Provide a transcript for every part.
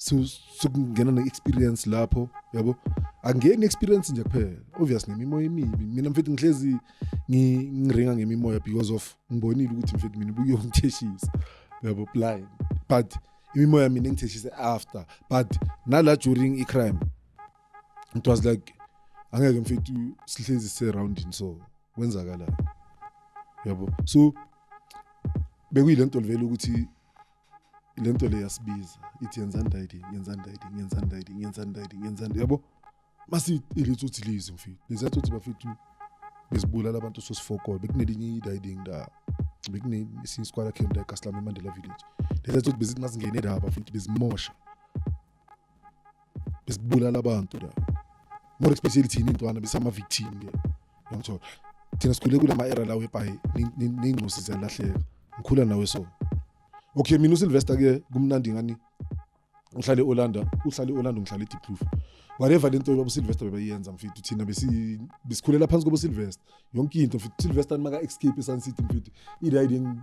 So sokungena ne-experience lapho, yabo, angeni experience nje kuphela, obviously nemimoya emibi. Mina mfethu ngihlezi ngiringa ngemimoya because of ngibonile ukuthi mfethu mina ubuyongitheshisa, yabo, blind, but imimoya mina engitheshise after, but nala during i-crime it was like angeke mfethu sihlezi siseroundini, so kwenzakala, yabo. So bekuyilento vele ukuthi lento le yasibiza ithi yenzani dayiding, yenzani dayiding, yenzani dayiding, yenzani dayiding, yenzani, yabo. Masi ilitsotsi lezi mfethu, lezi tsotsi bafethu bezibulala abantu sosifokola. Bekunelinye i-dayiding la, bekunesinye isikwala camp la eKaslam, eMandela Village. Lezi tsotsi bezithi mazingene la bafethu bezimosha, besibulala abantu la, more especially thina intwana besama-victim ke, yangithola. Thina sikhule kulama-era lawo ebhayi ney'ncosi ziyalahleka, ngikhula nawe. So okay, mina uSylvester ke kumnandi ngani, ngihlale e-Orlando, uhlale e-Orlando, ngihlale eDiepkloof, whatever. Lento babo Sylvester bebayenza mfethu, thina besikhulela phansi kobo Sylvester yonke into mfethu. Sylvester maka escape eSun City mfethu, i-riding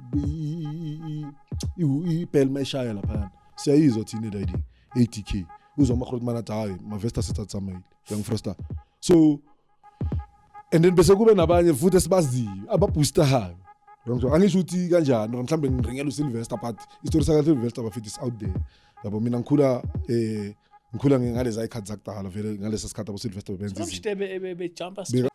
ibell mayishaya laphayana siyayizwa thina i-riding ATK, uzwa ama-grootman athi hayi mavesta sithathamayile yangifrosta. So and then bese kube nabanye futhi esibaziyo ababoostayo. Yangizwa, angisho ukuthi kanjani or mhlambe ngiringela uSylvester, but isitori saka Sylvester bafethu is out there, yabo. Mina ngikhula ngikhula ngalezi ayikhathi zakudala vele, ngalesa sikhathi abo Sylvester bebenza izinto. Nomshitebe bejumpa.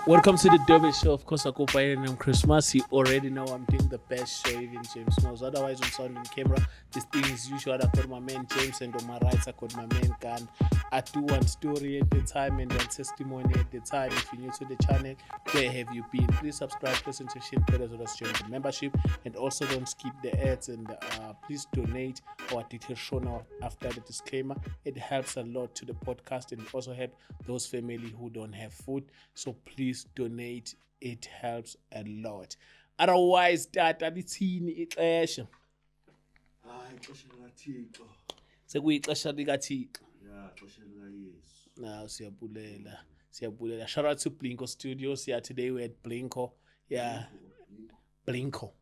Welcome to the Durban Show. Of course, I go by the name Christmas. You already know I'm doing the best show, even James knows. Otherwise, on sound and camera, this thing is usual. I got my man James, and on my right, I got my man Gun. I do one story at the time and one testimony at the time. If you're new to the channel, where have you been? Please subscribe, press notification bell as well as join the membership, and also don't skip the ads. And please donate. Our details shown out after the disclaimer. It helps a lot to the podcast and also help those family who don't have food. So please donate. It helps a lot. Otherwise, tata, lithini ixesha? Hayi, ixesha likaThixo. Sekuyixesha likaThixo. Ya, ixesha likaYesu. Now siyabulela. Siyabulela. Shout out to Blinko Studios. Yeah, today we're at Blinko. Yeah. Blinko.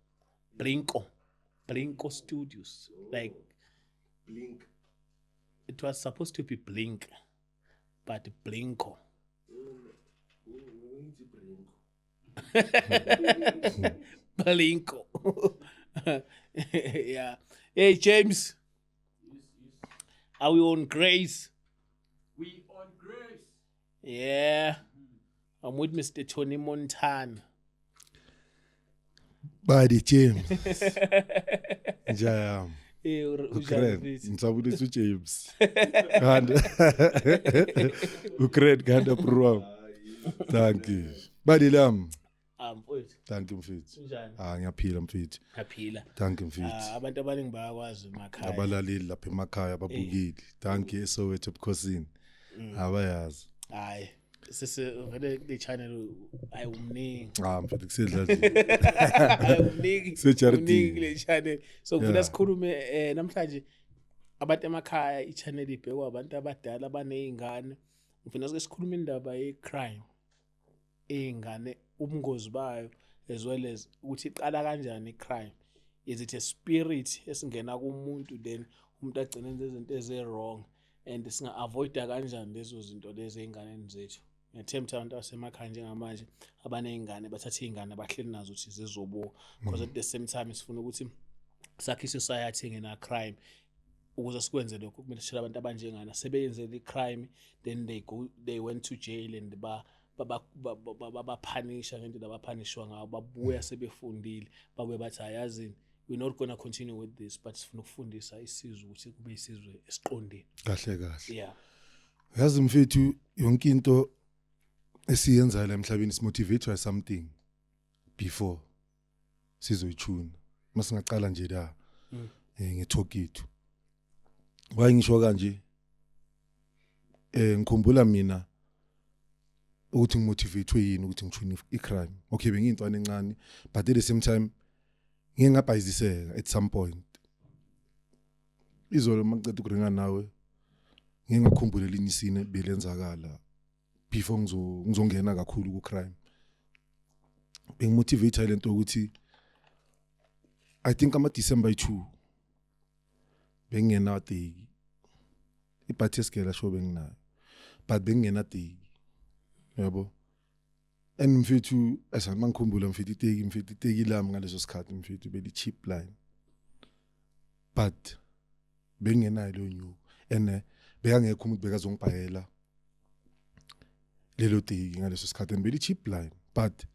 Blinko. Blinko Studios. Like Blink. It was supposed to be Blink, but Blinko. Ngithi Brinko. Blinko. Yeah. Hey James. Are we on grace? We on grace. Yeah. I'm with Mr. Tony Montana. Badi James, njayami? Eh, unjani Ukraine mfethu? ngisabulisa uJames kanti Ukraine kanti bro, thank you badi lam. Ah, mfowethu. Thank you mfethu. Unjani? Ah, ngiyaphila mfethu. Ngiyaphila. Thank you mfethu. Ah, abantu abaningi bayakwazi emakhaya. Abalaleli lapha emakhaya ababukile, thank you eSoweto ebukhosini, abayazi. Hayi. Sisi vele le channel ayi umningi. Ah mfethu, kusedladleni. Hayi, umningi. Sejaridini. Umningi kule channel. So kufuna sikhulume namhlanje abantu emakhaya, i-channel ibhekwa abantu abadala abanezingane. Ngifuna sike sikhulume indaba ye-crime. Iy'ngane, ubungozi bayo, as well as ukuthi iqala kanjani i-crime. Is it a spirit esingena kumuntu, then umuntu agcine enze izinto ezi-wrong, and singa-avoida kanjani lezo zinto lezo ey'nganeni zethu? Ngiyathemba abantu abasemakhaya njengamanje abaney'ngane bathathe iy'ngane bahleli nazo ukuthi zizobuka, because at the same time sifuna ukuthi sakhe i-society engena-crime. Ukuze sikwenze lokho kumele sithole abantu abanjengana sebeyenzele i-crime, then they went to jail and ba babaphanisha ngento abaphanishwa ngayo, babuya sebefundile, babuye bathi ayazini, we're not gonna continue with this, but sifuna ukufundisa isizwe ukuthi kube isizwe esiqondile. Kahle kahle. Yazi mfethu, yonke into esiyenzayo la emhlabeni simotivate by something before sizoyithuna. Masingaqala nje la ngetalk yethu, why ngisho kanje, ngikhumbula mina ukuthi ngimotivate yini ukuthi ngithune i-crime. Okay, bengiyintwana encane, but at the same time ngike ngabhayiziseka at some point. Izolo mangiceda ukuringa nawe ngike ngakhumbula elinye isine belenzakala before ngizongena kakhulu ku crime. Bengimotivate lento ukuthi I think ama December 2. Bengingenateki, ibhathi yesigela sho benginayo, but bengingenateki, yabo. And mfethu, mangikhumbula mfethu, iteki mfethu, iteki lami ngaleso sikhathi mfethu beli cheap line, but bengingenayo leyo nyuku and bekangekho umuntu bekazongibhayela lelo teki ngaleso sikhathi, and beli cheap line. But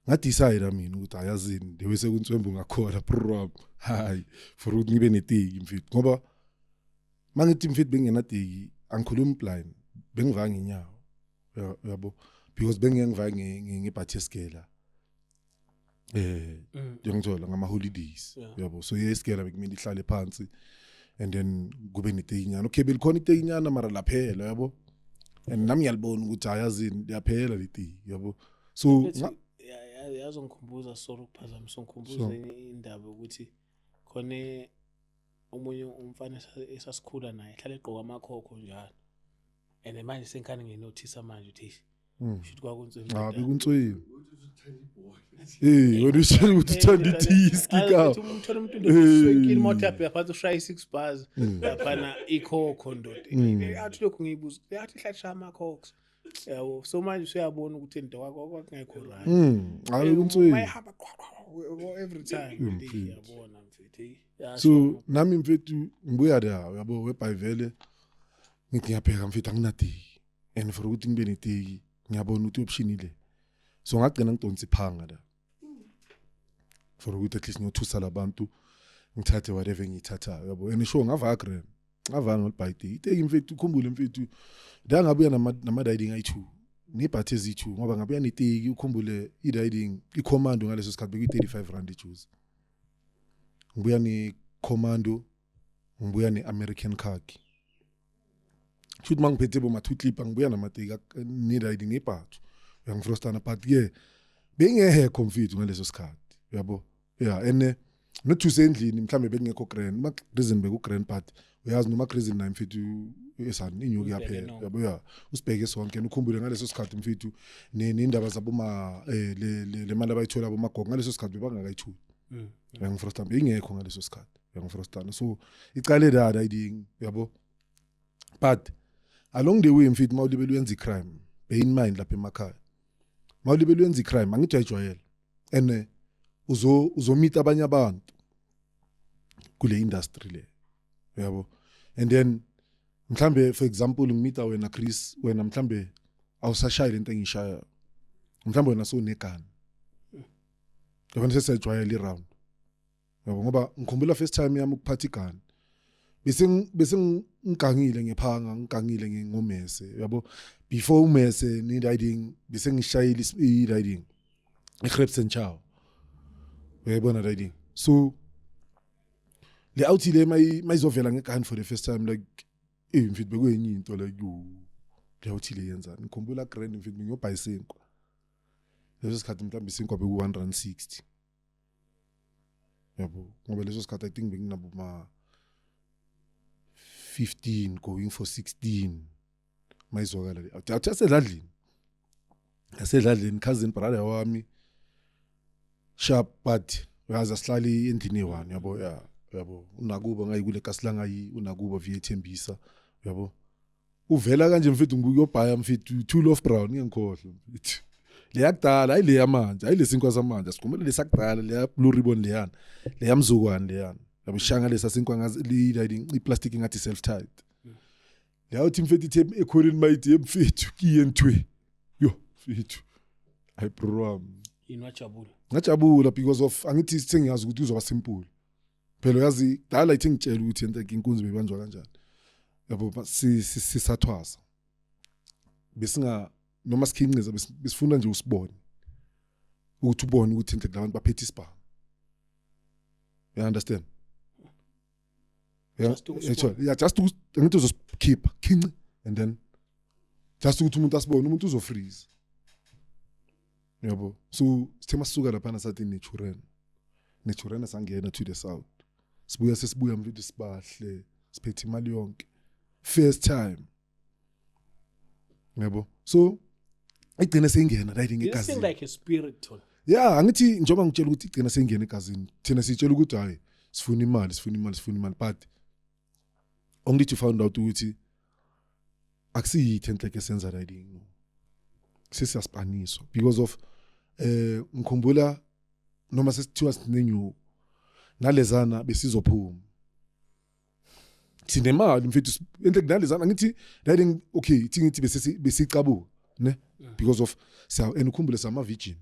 ngadecide mina ukuthi ayazini, the way sekunswembu ngakhona, bro wami, hayi, for ukuthi ngibe neteki mfethu, ngoba mangithi mfethu bengingenateki, angikhulumi blind, bengivanga inyawo, yabo, because bengeke ngivaye ngebhathi yesigela ngiyangithola ngama holidays, yabo. So yesigela bekumele ihlale phansi and then kube netekinyana. Okay, belikhona itekinyana mara laphela, yabo, and nami ngiyalibona ukuthi ayazini, liyaphela leteki, yabo. So Mfethu, yazongikhumbuza, sorry ukuphazamisa, ngikhumbuza enye indaba ukuthi khona omunye umfana esasikhula naye, hlala egqoka amakhokho njalo, and manje sengikhane nginothisa manje ukuthi eish, shuthi kwakunzima. Ah, bekunswini eh, wena usho ukuthi uthanda itiski ka. Uthola umuntu ndoda imoto yabheka phansi, ushaya i-six bars laphana, ikhokho ndoda. Athi lokhu ngiyibuza, athi hlala shaya amakhokho, yabo. So manje usuyabona ukuthi into kwakungekho right. Hayi, bekunswini. Mayihamba qwa, qwa, qwa, every time. Mfethu. Yabona mfethu, hey, yasho. So nami mfethu ngibuya la, yabo, webhayivele ngithi ngiyabheka mfethu, anginateki, and for ukuthi ngibe neteki ngiyabona ukuthi option ile. So ngagcina ngidonsa iphanga la for ukuthi at least ngiyothusa labantu, ngithathe whatever engiyithathayo, yabo. And sure, ngavaya grand, ngavaya ngolibhayi iteki, iteki mfethu. Ukhumbule mfethu la ngabuya nama-riding ayi-two nebhathi eziyi-two, ngoba ngabuya neteki. Ukhumbule i-riding icommando ngaleso sikhathi bekuyi-R35 ijuice. Ngibuya ne-commando, ngibuya ne-American khaki, futhi mangiphethe boma-two clipper, ngibuya namateki ne-riding nebhathu, uyangifrostana. But ke bengehekho mfethu ngaleso sikhathi, uyabo, yeah. And not to say endlini mhlambe bekungekho grand, ma reason beku grand, but uyazi noma reason naye mfethu esani inyuku Usibheke yaphela nonke. Yabo, ya, usibheke sonke. And ukhumbule ngaleso sikhathi mfethu nendaba zaboma le mali abayithola abomagogo ngaleso sikhathi bebangakayitholi, uyangifrostana, bengekho ngaleso sikhathi, uyangifrostana. So icale la riding, yabo. But along the way mfethu, mawulibele uyenza i-crime, bear in mind lapha emakhaya mawulibele uyenza i-crime, angithi uyayijwayela, and uzomita abanye abantu kule industry le, yabo. And then mhlambe, for example, ngimita wena Chris, wena mhlambe awusashayi lento engiyishayayo, mhlambe wena sowunegani, yabona, sesiyajwayela i-round, yabo. Ngoba ngikhumbula first time yami ukuphatha igani, bese ngigangile ngephanga, ngigangile ngomese, yabo. Before umese ne-riding, bese ngishayile i-riding i-Grapes and Chow, uyayibona riding. So le out le mayizovela ngegani for the first time, like mfethu, bekuyenye into, like yo, le out le yenzani. Ngikhumbula grand mfethu, ngiyobhayi isinkwa leso sikhathi, mhlawumbe isinkwa beku R1.60, yabo, ngoba leso sikhathi I think benginabo ma 15 going for 16. Mayizwakala le athi asedladleni, asedladleni, cousin brother wami sharp, but uyazi asihlali endlini eyi-one, yabo, ya, yabo. Unakuba ngayikule kasilangayi, unakuba via Thembisa, yabo. Uvela kanje mfethu, ngikuyobhaya mfethu, two loaf brown, ngiyangikhohlwa mfethu, leyakudala, hayi leya manje, hayi lesinkwa samanje, asikhumule lesakudala, leya blue ribbon leyana, leya mzukwane leyana, yabo. Ishanga lesa sinkwa ngazi i-plastic ngathi self tight leya. Uthi mfethu ithe ekhoneni, mayithi mfethu kiye nthwe, yo mfethu, hayi bro wami. Yini, wajabula? Ngajabula because of angithi sengiyazi ukuthi kuzoba simple phela. Uyazi kudala ithi ngitshela ukuthi into inkunzi bebanjwa kanjani, yabo. Sisathwasa besinga noma sikhinqiza, besifuna nje usibone ukuthi ubone ukuthi into labantu baphethe isibhamu, you understand? Yeah. Just ukusibona. Yeah, just angithi uzosikhipha khinci and then just ukuthi umuntu asibone, umuntu uzofreeze, yabo. So sithe masisuka laphana sathi Naturena, Naturena, sangena to the south, sibuya, sesibuya mfethu sibahle, siphethe imali yonke first time, yabo. So igcine seyingena right This thing ngegazini. like a spirit thola. Yeah, angithi njengoba ngitshela ukuthi igcina seyingena egazini, thina sitshela ukuthi hayi, sifuna imali, sifuna imali, sifuna imali, but Only to find out ukuthi akusiyithi enhleke esenza riding, no, sesiyaspaniswa because of ngikhumbula noma sesithiwa sinenyuku nalezana besizophuma sinemali mfethu, enhle kunalezana ngithi riding. Okay, ithi ngithi bese besicabuka ne because of siya and ukhumbule sama virgin,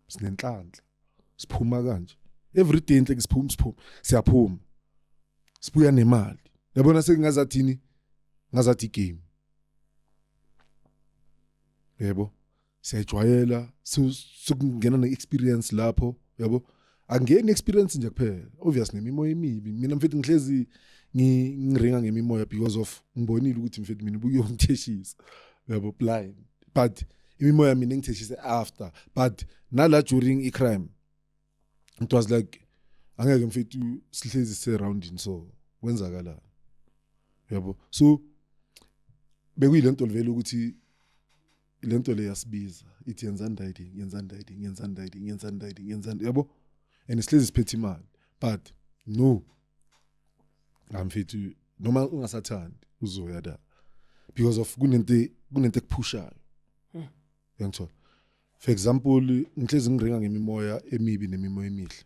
sinenhlanhla, siphuma kanje every day, enhle siphuma, siphuma, siyaphuma, sibuya nemali, yabona. Sengingazathini, ngazathi game, yebo, siyajwayela, sokungena ne-experience lapho, yabo. Angeni experience nje kuphela, obviously nemimoya emibi. Mina mfethu ngihlezi ngiringa ngemimoya because of ngibonile ukuthi mfethu mina ubuyongitheshisa, yabo, blind. But imimoya mina engitheshise after, but nala during i-crime it was like angeke mfethu sihlezi surrounding, so kwenzakalani, yabo. So bekuyilento vele ukuthi lento le yasibiza, ithi yenzani riding, yenzani riding, yenzani riding, yenzani riding, yenzani, yabo. And sihlezi siphethe imali, but no, amfethu noma ungasathandi uzoya da because of kunento ekuphushayo. Uyangithola? For example, ngihlezi ngiringa ngemimoya emibi nemimoya emihle.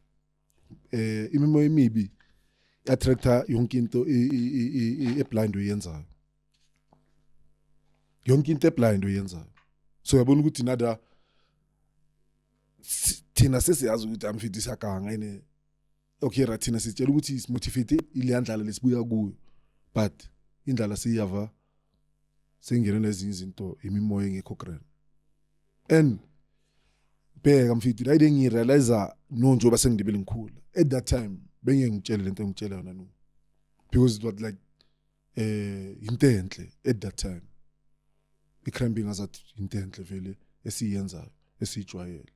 Imimoya emibi attracta yonke into eblind oyenzayo, yonke into eblind oyenzayo. So uyabona ukuthi nada thina sesiyazi ukuthi amfethu siyaganga ene. Okay, ra thina sitshela ukuthi simotivate ile ndlala lesibuya kuyo, but indlala siyava sengene nezinye izinto, imimoya engekho grand. And bheka mfethu, la ile ngirealize no, njengoba sengidibele ngikhula, at that time bengeke ngitshele lento engitshela yona, no, because it was like into enhle at that time. I-crime bengazathi into enhle vele esiyenzayo, esiyijwayele,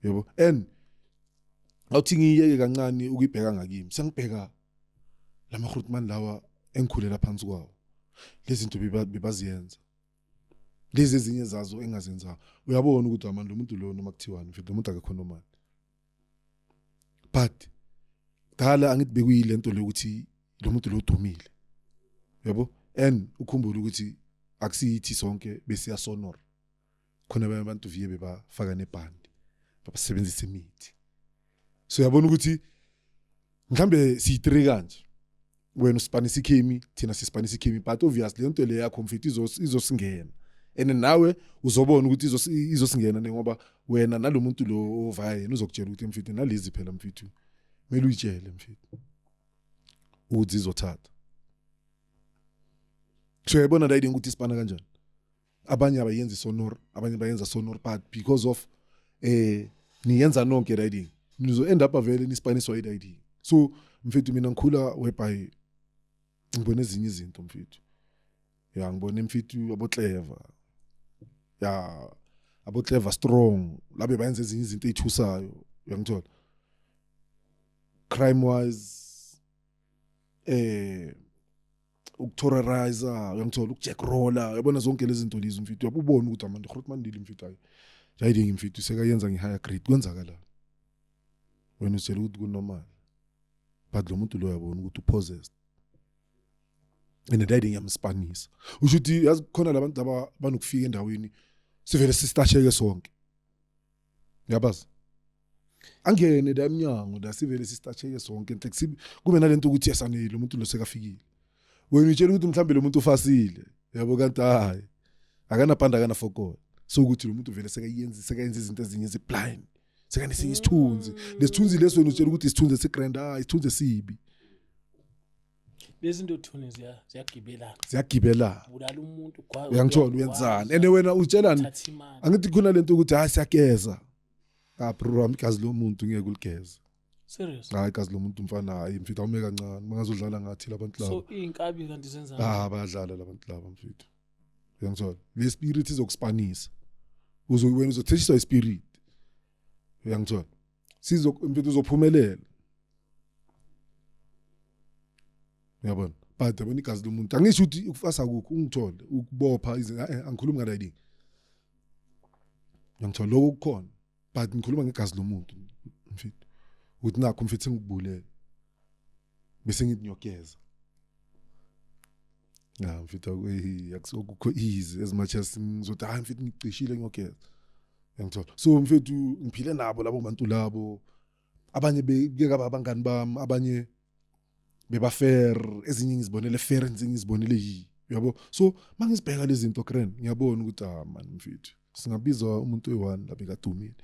yebo. And awuthi ngiyeke kancane ukuyibheka ngakimi, sengibheka lama grootman lawa engikhulela phansi kwawo, lezi zinto bebaziyenza lezi, ezinye zazo engazenzayo. Uyabona ukuthi amandla umuntu lo, noma kuthiwani mfethu, lo muntu akekho normal. But dala angithi bekuyile nto le ukuthi lo muntu lo udumile, yabo. And ukhumbule ukuthi akusiyithi sonke besiya sonor khona, abanye abantu viye bebafaka nebhandi, babasebenzisa imithi. So uyabona ukuthi mhlambe siyi-three kanje, wena uspanisa ikhemi, thina sispanisa ikhemi, but obviously le nto le yakho mfethu izosingena and nawe uzobona ukuthi izosingena ne, ngoba wena nalo muntu lo ovaya yena uzokutshela ukuthi mfethu nalezi phela mfethu kumele uyitshele mfethu ukuthi izothatha. So uyayibona la ukuthi isipana kanjani. Abanye abayenzi sonor, abanye bayenza sonor, but because of niyenza nonke riding, nizo end up vele nispaniswa i-riding. So mfethu mina ngikhula whereby ngibona ezinye izinto mfethu, ya, ngibona mfethu abo clever, ya, abo clever strong labe bayenza ezinye izinto ezithusayo, uyangithola, crime wise, ukuterrorize, uyangithola, ukujack roller, uyabona zonke lezi zinto lezi mfethu. Uyabubona ukuthi amanje Grootman ndili mfethu, hayi riding mfethu sekayenza nge-higher grade. Kwenzakala wena utshela ukuthi kunormal, but lo muntu lo uyabona ukuthi upossessed and riding yamspanisa. Usho ukuthi yazi khona labantu laba banokufika endaweni sivele sistasheke sonke, uyabazi, angene la emnyango la sivele sistasheke sonke enhle, kube nalento ukuthi yasanele lo muntu lo sekafikile. Wena utshela ukuthi mhlambe lo muntu ufasile, yabo, kanti hayi, akanapanda, akanafokola. So ukuthi lo muntu vele sekayenza sekayenza izinto ezinye ezi-blind, sekanesinye isithunzi, lesithunzi leso wena utshela ukuthi isithunzi esigrand, hayi, isithunzi esibi. Lezi zinto thune ziyagibelana. Ziyagibelana. Bulala umuntu. Uyangithola, uyenzani and wena utshelani? Thatha imali. Angithi khona lento ukuthi hayi, siyageza. Ah bro wami, igazi lomuntu ngeke uligeze. Serious? Hayi, igazi lomuntu mfana, hayi mfethu, awume kancane, bangazodlala ngathi labantu laba. So iy'nkabi kanti zenzani? Ah, bayadlala labantu laba mfethu, uyangithola, le spirit izokuspanisa, uzo wena uzothishiswa ispirit, uyangithola, sizo mfethu uzophumelela, uyabona. But yabona igazi lomuntu, angisho ukuthi ukufasa kukho ungithole ukubopha angikhulumi ngale, ngiyangithola, lokho kukhona, but ngikhuluma ngegazi lomuntu mfethu, ukuthi nakho mfethu sengikubulele bese ngithi ngiyogeza. Ya mfethu, akusokukho easy as much as ngizothi hayi mfethu, ngicishile, ngiyogeza, yangithola. So mfethu, ngiphile nabo labo bantu labo, abanye beke abangani bami, abanye beba fair, ezinye ngizibonele fair, ezinye ngizibonele yi, uyabo. So mangizibheka lezi zinto, grand, ngiyabona ukuthi ah man mfethu, singabiza umuntu oyi-one la bekadumile,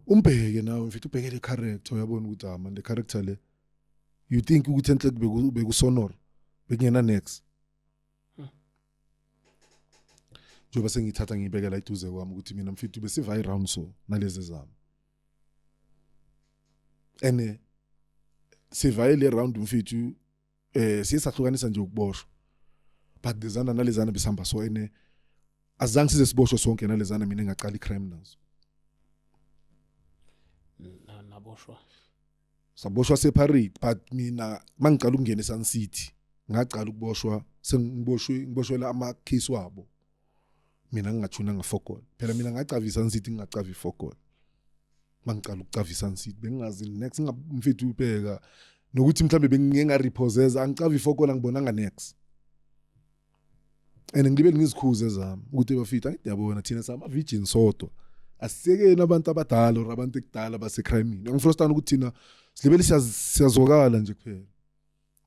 umbheke nawe mfethu, ubheke le character, uyabona ukuthi ah man, le character le, you think ukuthi enhle bekusonora bekungena next. Njengoba sengiyithatha ngiyibeka la eduze kwami ukuthi mina mfethu besiva i-round, so nalezi zami and sivaye le round mfethu, siye sahlukanisa nje ukuboshwa, but lezana nalezana besihamba so, ene azange size siboshwe sonke nalezana, mina engaqala i-crime nazo. Naboshwa? Saboshwa separate, but mina mangicala ukungena eSun City, ngacala ukuboshwa, sengiboshwe, ngiboshwela ama case wabo, mina ngingachuna ngafokol phela. Mina ngacava iSun City, ngingacava ifokol. Mangicala ukucava iSun City bengingazi next mfethu, ubheka nokuthi mhlambe bengike ngarepossess, angicava ifokol, angibonanga next, and ngilibe ngizikhuze zami ukuthi bafethu, angithi yabona thina sama virgin sodwa, asisekeni abantu abadala or abantu ekudala base-crime. Angifrostana ukuthi thina silibele siyazwakala nje kuphela,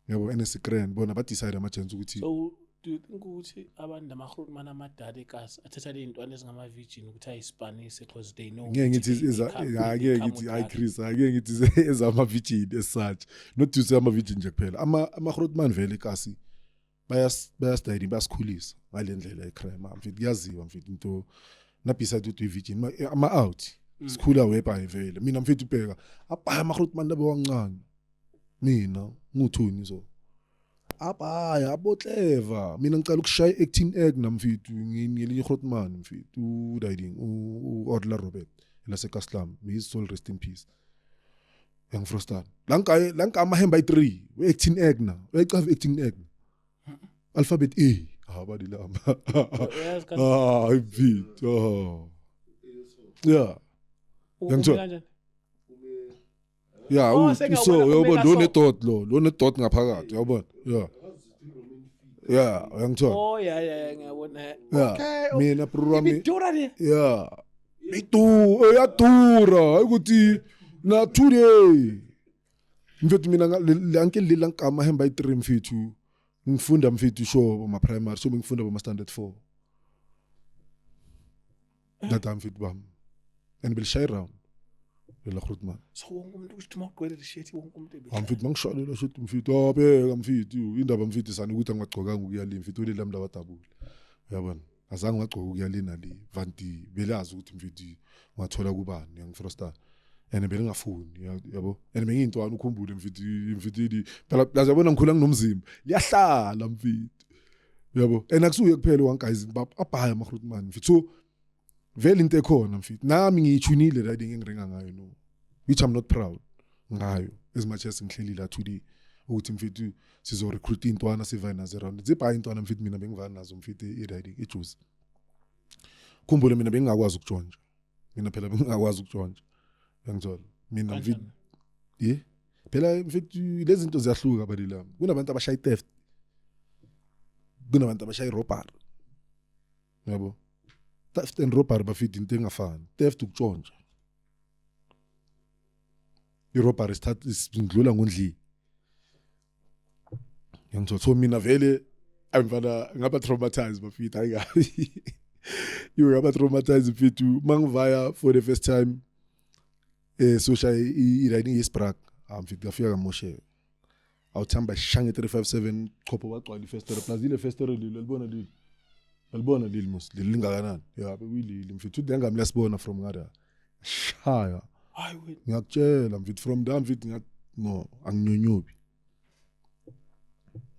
yabo, and si-grand, bona ba-decide ama-gents ukuthi So do you think ukuthi abantu nama-grootman amadala ekasi athatha ley'ntwana ezingama-virgin ukuthi ayispanise because they know Ngeke ngithi angeke ngithi, hayi Chris, angeke ngithi ezama-virgin as such, not to say ama-virgin nje kuphela. Ama-grootman vele ekasi bayasidayini, bayasikhulisa ngale ndlela ye-crime mfethu, kuyaziwa mfethu into nabeside ukuthi uyi-virgin, ama-out sikhula webhayi vele. Mina mfethu, ubheka abhaya ama-grootman labe wancane, mina nguthuni, so abhaya abotleva. Mina ngicala ukushaya i-acting egg namfethu ngelinye igrootman mfethu, udiding u-Odla Robert elasekaslam, may his soul rest in peace. Yangifrostana la ngigaye amahemba ayi-3 we-acting egg na, uyayicava i-acting egg, alphabet A, ah badilamba. Uyazi kanjani? Ah mfethu, oh yeah. Yangithola. Kanjani? Ya. Oh, so sengiyabona, uyabona umeka lo so. Ne-dot, lo ne-dot ngaphakathi, uyabona, ya, uyangithola. Oh ya, ngiyabona. Ya. Okay. Mina bro wami Ibidura le. Ya, idu iyadura ukuthi na today mfethu, mina lanke leli ngama hemba i3 mfethu, ngifunda mfethu sho ma primary, so ngifunda boma standard 4 that time mfethu bami, and belishaya round lela grootman. So wonke umuntu kusho uma ugqoke le shirt, wonke umuntu Ah, mfethu, mangishalela shirt mfethu, abeka mfethu indaba mfethu sani ukuthi angagcokanga ukuya le mfethu, leli lami labadabula, uyabona, azange ngagcoka ukuya le nale vanti, belazi ukuthi mfethu ungathola kubani, yangifrosta, and belingafuni, yabo, and bengiyintwana, ukhumbule mfethu, mfethu phela lazi, yabona, ngikhula nginomzimba, liyahlala mfethu, yabo, and akusuye kuphela wangayizi abhaya ama-grootman mfethu. So vele into ekhona mfethu, nami ngiyithunile la engiringa ngayo, no, which I'm not proud ngayo as much as ngihleli la today ukuthi mfethu sizo recruit intwana, sivaye nazo around, zibhaye intwana mfethu. Mina bengivana nazo mfethu i-riding ejuice, khumbule mina bengingakwazi ukutshontsha, mina phela bengingakwazi ukutshontsha, uyangithola mina mfethu. Kanjani? Ye phela mfethu, lezi zinto ziyahluka balilami, kunabantu abashaya i-theft, kunabantu abashaya i-robbery, yabo. Theft and robbery bafethu into engafani. Theft ukutshontsha, i-robbery sithatha sindlula ngondlini, ngiyangithola. So mina vele ayimfana ngaba traumatized bafethu, hayi kabi, yo, ngaba traumatized mfethu mangivaya for the first time soshaya i-riding yesibrak. Ah mfethu, ngafika kamosheka, awuthamba shange 357 chopho, wagcwala ifestere plus ile festere leli alibona, leli alibona leli mos, leli lingakanani ya, bekuyilili mfethu, uthi ngami liyasibona from ngada shaya. Hayi wena. Ngiyakutshela mfethu, from there mfethu ngathi no, anginyonyobi,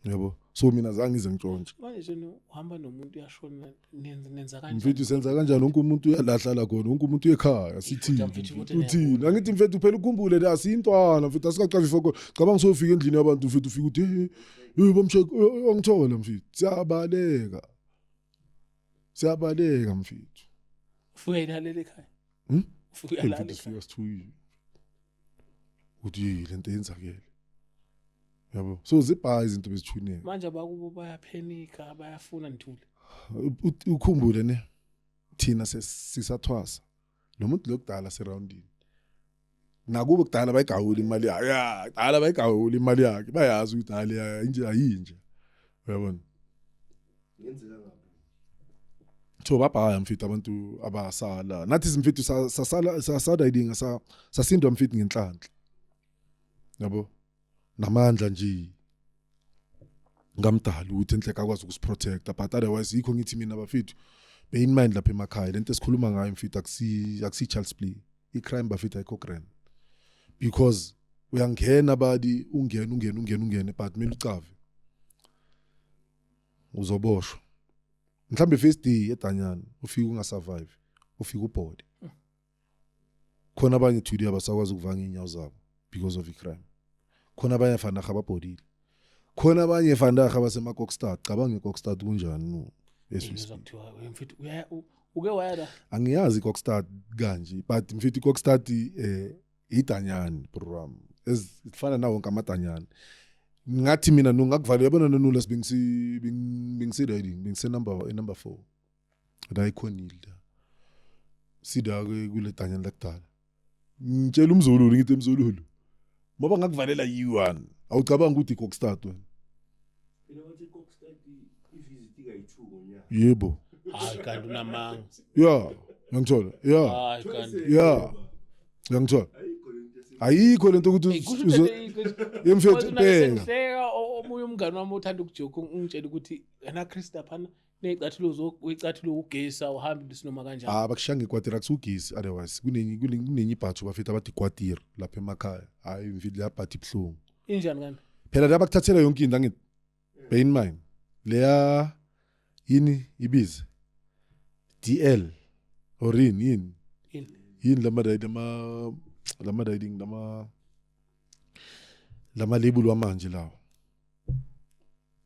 yabo. So mina zange ngize ngitshontshe. Manje nje uhamba nomuntu uyashona, nenza kanjani? Mfethu, senza kanjani? Wonke umuntu uyalahla khona, wonke umuntu uyekhaya, sithini? Kodwa mfethu, kodwa Uthini? niyabona. Angithi mfethu phela ukhumbule la siyintwana mfethu, asikacavi ifoko, cabanga sofika endlini yabantu mfethu, ufika uthi hey hey, bamcheck, angithola mfethu, siyabaleka, siyabaleka mfethu. Ufike yinalela ekhaya? Hmm? Ufike uyalala Mfethu, ekhaya? sifika sithuyile ukuthi yini lento eyenzakele. Yabo, so zibhayi izinto bezithuneni. Manje abakubo bayaphenika, bayafuna nithule. Ukhumbule ne, thina sisathwasa lo muntu lokudala seroundini, nakubo kudala bayigawula imali yakhe, ya kudala bayigawula imali yakhe, bayazi ukuthi hayi leya inje ayinje, uyabona. Ngenzeka ngabi. So babhaya mfethu abantu abasala nathi mfethu, sasala sasala idinga sasindwa mfethu ngenhlanhla, yabo, namandla nje ngamdala ukuthi enhle akwazi ukusiprotecta. But otherwise yikho ngithi mina bafethu, bear in mind lapha emakhaya lento esikhuluma ngayo mfethu akusi child's play. I-crime bafethu ayikho grand, because uyangena badi, ungene ungene ungene ungene, but kumele ucave uzoboshwa. Mhlambe first day edanyana ufike ungasurvive, ufike ubhode khona. Abanye today abasakwazi ukuvanga inyawo zabo because of i-crime. Khona abanye fandaga ababhodile, khona abanye fandaga basemakokstad. Cabanga ikokstad kunjani, no? Ngizwa kuthiwa we mfethu uke waya la? Angiyazi ikokstad kanje, but mfethu ikokstad idanyani bro, ezifana nawo wonke amadanyana. Ngathi mina no ngakuvalela, yabona nonula bengisi riding, bengise number 4 la ikhonile la sida ke kule danyana lakudala. Ngitshela umzululu, ngithi emzululu ngoba ngakuvalela yi-1, awucabanga ukuthi ikokstad wena? Mina bathi Kokstad ivisit kayi-2 ngonyaka. Yebo. Hayi kanti unamanga. Ya, ngiyangithola, ya. Hayi kanti. Ya, ngiyangithola. Ayikho lento Ayikho lento ukuthi Ey, kusho ukuthi Yemfethu, bheka. Sengihleka omunye umngane wami othanda ukujoke ungitshela ukuthi yena Chris laphana ney'cathulo uyicathulo ugesi awuhambi sinoma kanjani. Ah, bakushaya ngekwatiri, akusugesi. Otherwise kunenye ibhathu bafethu abathi ikwatiri lapha emakhaya. Hayi mfethu, leya bhathu ibuhlungu. Injani kanti? Phela la bakuthathela yonke into, angithi bear in mind leya yini ibize DL or yini yini? Yini? Yini lama ride lama riding lama label wamanje lawo?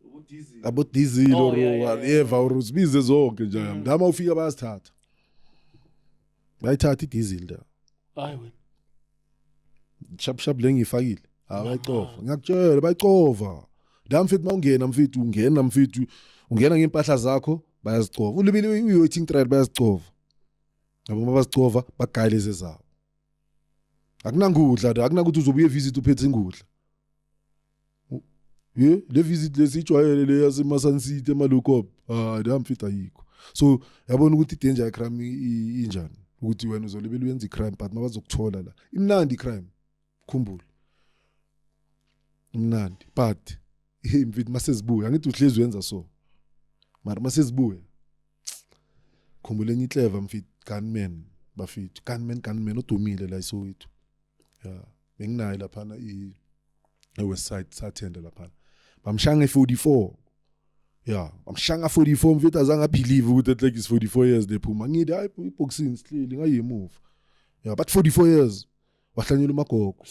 Ubudiesel. Abo diesel Oh, or yeah. whatever or uzibize zonke nje. Lama ufika bayazithatha, bayithatha idiesel la. Hayi wena. Shap shap le ngiyifakile, ah, bayicova, ngiyakutshela, bayicova la mfethu. Mawungena mfethu, ungena mfethu, ungena ngempahla zakho, bayazicova. Ulibili uyi-waiting trial, bayazicova yabo. Uma bazicova bagaya lezi zabo, akunangudla la, akunakuthi uzobuye visit uphethe ingudla. Ye le visit lesijwayele le yasemaSun City emalokop, hayi la mfethu ayikho. So yabona ukuthi i-danger ye-crime injani, ukuthi wena uzolibela uyenza i-crime, but mabazokuthola la imnandi i-crime. Khumbula imnandi, but hey mfethu, masezibuya, angithi uhlezi uyenza so, mara masezibuya khumbula enye iclever mfethu, gunman bafethu, gunman, gunman odumile la eSoweto. Ya, benginaye laphana e-West Side, sathenda laphana, bamshanga nge-44. Ya, bamshanga 44 mfethu, azange abelieve ukuthi at like is 44 years lephuma. Ngithi hayi, iboxing sihleli ngayimuva ya, but 44 years wahlanyela umagogo.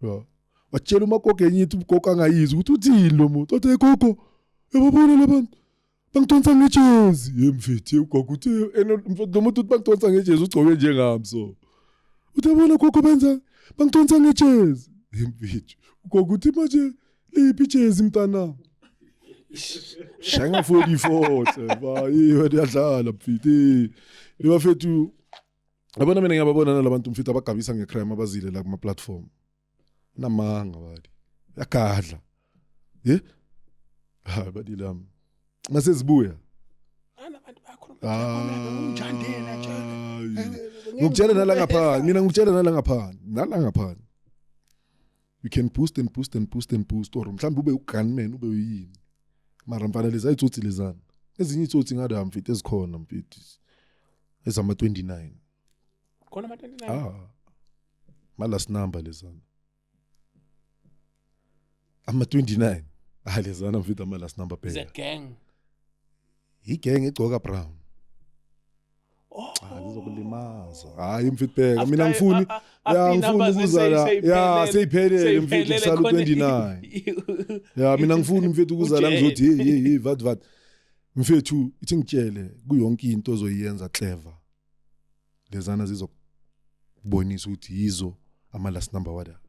Ya, watshela umagogo enye ithi ugogo angayizwa ukuthi uthini lo muntu, wathi, "Hey gogo, uyababona labantu bangidonsa ngejezi." Ye mfethu, ugogo uthi ena mfethu lo muntu uthi bangidonsa ngejezi, ugcoke njengami. So uthi yabona gogo, benza bangidonsa ngejezi. Ye mfethu, ugogo uthi manje liphi ijezi mntana? Shanga 44 hle ba, wena uyadlala mfethu. Bafethu, yabona mina ngiyababona nalabantu mfethu abagabisa ngecrime abazile la kuma platform, namanga badi yagadla ye, hayi badi lami masezibuya. Abantu bayakhuluma unjandela nje. Hayi. Ngikutshela nala ngaphandle mina, ngikutshela nala ngaphandle, nala ngaphandle you can boost and boost and boost and boost, or mhlawumbe ube ugunman, ube uyini, mara mfana lezi ayitsotsi lezana, ezinye itsotsi ngada mfethu ezikhona mfethu ezama 29. Khona ama 29? Ah, ma last number lezana, ama 29, ah, lezana mfethu ama last number. Is a Bheka gang. Igeng egcoka brown. Oh. Ah, zizokulimaza. Hayi mfethu, bheka mina ngifuni, ya, ngifuna ukuza la, ya, seyiphelele mfethu, kusala u29. Ya, mina ngifuni mfethu ukuza la ngizothi hey hey hey, vat vat mfethu, ithi ngitshele, kuyonke into ozoyenza clever, lezana zizokubonisa ukuthi yizo ama last number wada.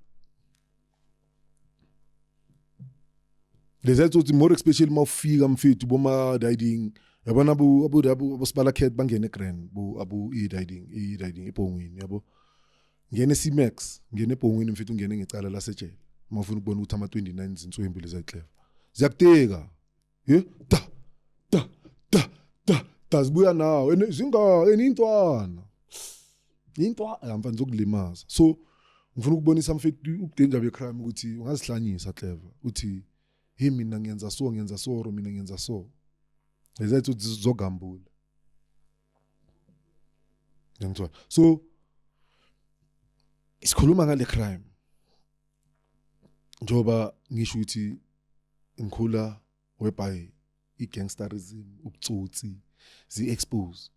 Lezi tsotsi more especially mawufika mfethu boma riding, yabona abo sibala cat bangene grand bo abo e riding ebhongweni, yabo, ngene C-Max, ngene ebhongweni mfethu, ungene ngecala lasejele mawufuna ukubona ukuthi ama 29 zinswembu lezi clever ziyakuteka, ye ta ta ta ta ta, zibuya nawe ene zinga ene intwana into mfana zokulimaza. So ngifuna ukubonisa mfethu ubudanger be-crime, ukuthi ungazihlanyisa clever, uthi hey, mina ngiyenza so, ngiyenza so, or mina ngiyenza so, lezethu zizogambula, ngiyangithola. So sikhuluma ngale crime njoba ngisho ukuthi ngikhula whereby i-gangsterism, ubutsotsi, zi-expose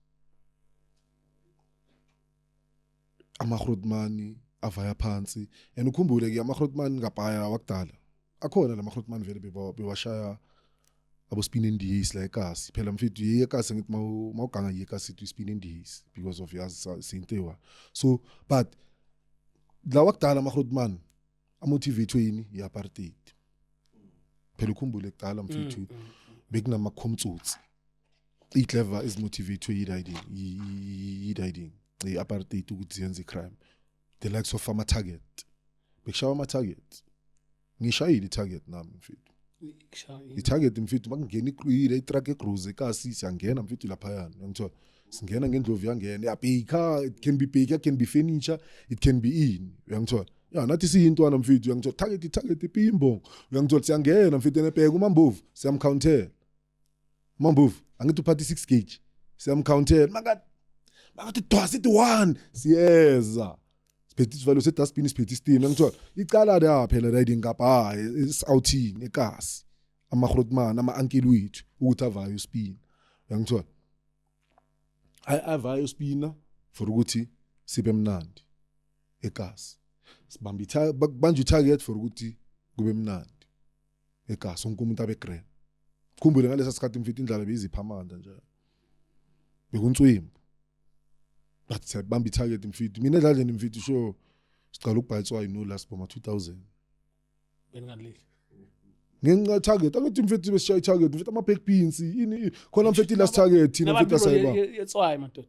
ama-grootman avaya phansi. And ukhumbule ke ama-grootman ngabhaya wakudala akhona la ma-grootman vele bewashaya abo-spin and la ekasi phela mfethu, yiye ekasi, ngithi mawuganga yiye ekasi ithi spin and because of yazi sinto eyi-one. So but la wakudala ama-grootman amotivate yini? I-apartheid phela. Ukhumbule kudala mfethu bekunama-comtsotsi, iy'clever ezimotivate yi-riding i-apartheid ukuthi ziyenze i-crime, the likes of ama-target, bekushawa ama-target. Ngishayile i-target nami mfethu. I-target mfethu, makungena i-truck egroza ekasi, siyangena mfethu laphayana, uyangithola, singena ngendlovu, yangena yabheka, it can be baker, can be furniture, it can be ini, uyangithola. Ya, nathi siyintwana mfethu, uyangithola, target, target ipimbongo, uyangithola, siyangena mfethu, enebheka umambovu, siyamcountela umambovu, angithi uphathe 6 gauge, siyamcountela, makathi dwa, sithi 1, siyeza siphethe isivalo sedustbin, siphethe isitini, uyangithola. Icala la phela riding ngapha is-outing ekasi, ama-grootman, ama-uncle wethu ukuthi avayo uspina, uyangithola, avayo uspina for ukuthi sibe mnandi ekasi, sibamba banje i-target for ukuthi kube mnandi ekasi, wonke umuntu abe grand. Khumbule ngalesa sikhathi mfethu indlala beyizipha amandla nje, bekuntswimbu, but siyabamba i-target mfethu. Mina edladleni mfethu, sure, sicala ukubhayitswayo no last boma 2000. Beningalili. Ngenxa target, angithi mfethu besishaya i-target mfethu, ama-back beans ini khona mfethu, i-last target thina mfethu asayibamba. Yetswayi madoda.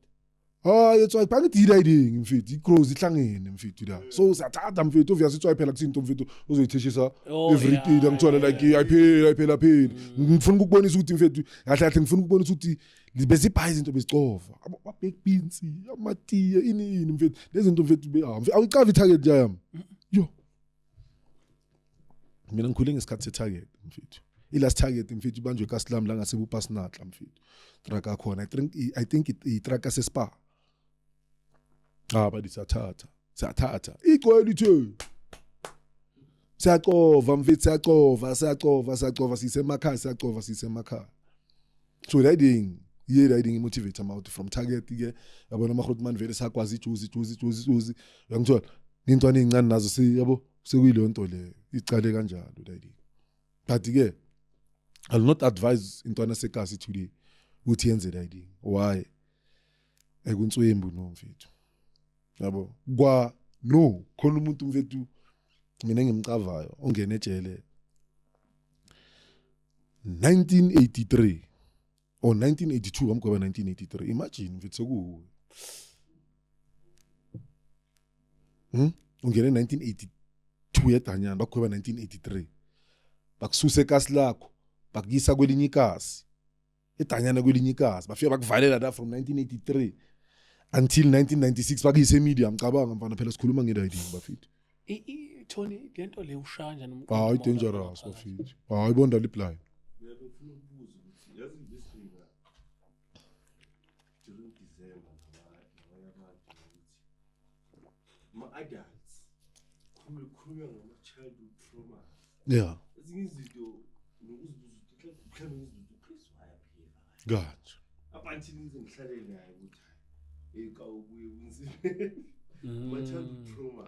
Hayi, etswayi bangithi i-riding mfethu, i-grows ihlangene mfethu la, so siyathatha mfethu, obvious itswayi phela kusinto mfethu ozoyitheshisa every day, ngithola like ayipheli, ayiphela pheli. Ngifuna ukukubonisa ukuthi mfethu, kahle kahle ngifuna ukubonisa ukuthi bezibhayi izinto, bezicova ama-back beans, amatiye, ini ini mfethu, lezi zinto mfethu awuyicavi i-target nje yami yo. Mina ngikhule ngesikhathi se-target mfethu, i-last target mfethu ibanjwe ekasilam la ngasebupasinatla mfethu, truck akhona, I think i-truck yasespa. Ah, bathi siyathatha, siyathatha, igcwele ithe, siyacova mfethu, siyacova, siyacova, siyacova, sisemakhaya, siyacova, sisemakhaya. So riding iye riding imotivate ama-out from target ke, yabona, ama-grootman vele sakwazi ijuzi, ijuzi, ijuzi, ijuzi, uyangithola, nintwana ey'ncane nazo yabo, sekuyileyo nto leyo, icale kanjalo riding. But ke I'll not advise intwana sekasi today ukuthi yenze riding. Why? Ekuntswembu no mfethu, yabo, kwa no khona umuntu mfethu mina engimcavayo ongena ejele 1983 or 1982, bamgweba 1983. Imagine mfethu, sekuwe Ungene 1982 edanyana, bakugweba 1983, bakususa ekasi lakho, bakuyisa kwelinye ikasi edanyana, kwelinye ikasi, bafika bakuvalela la from 1983 until 1996, bakuyise medium. Cabanga mfana, phela sikhuluma nge-riding bafethu. Tony, lento le ushaya kanjani umqondo Hayi, uma dangerous ulapha phakathi? Bafethu, hayi, bonda liblind. Mina bengifuna ukubuza ukuthi yazi besifika during December nabanye abantu ukuthi ama-adults khulunywa ngama-childhood trauma, ezinye izinto nokuzibuza ukuthi mhlawumbe ngizibuza ukuthi Chris why aphila kanje up until ngize ngihlale naye ukuthi hayi, hey, kawubuye kunzima, ama-childhood trauma.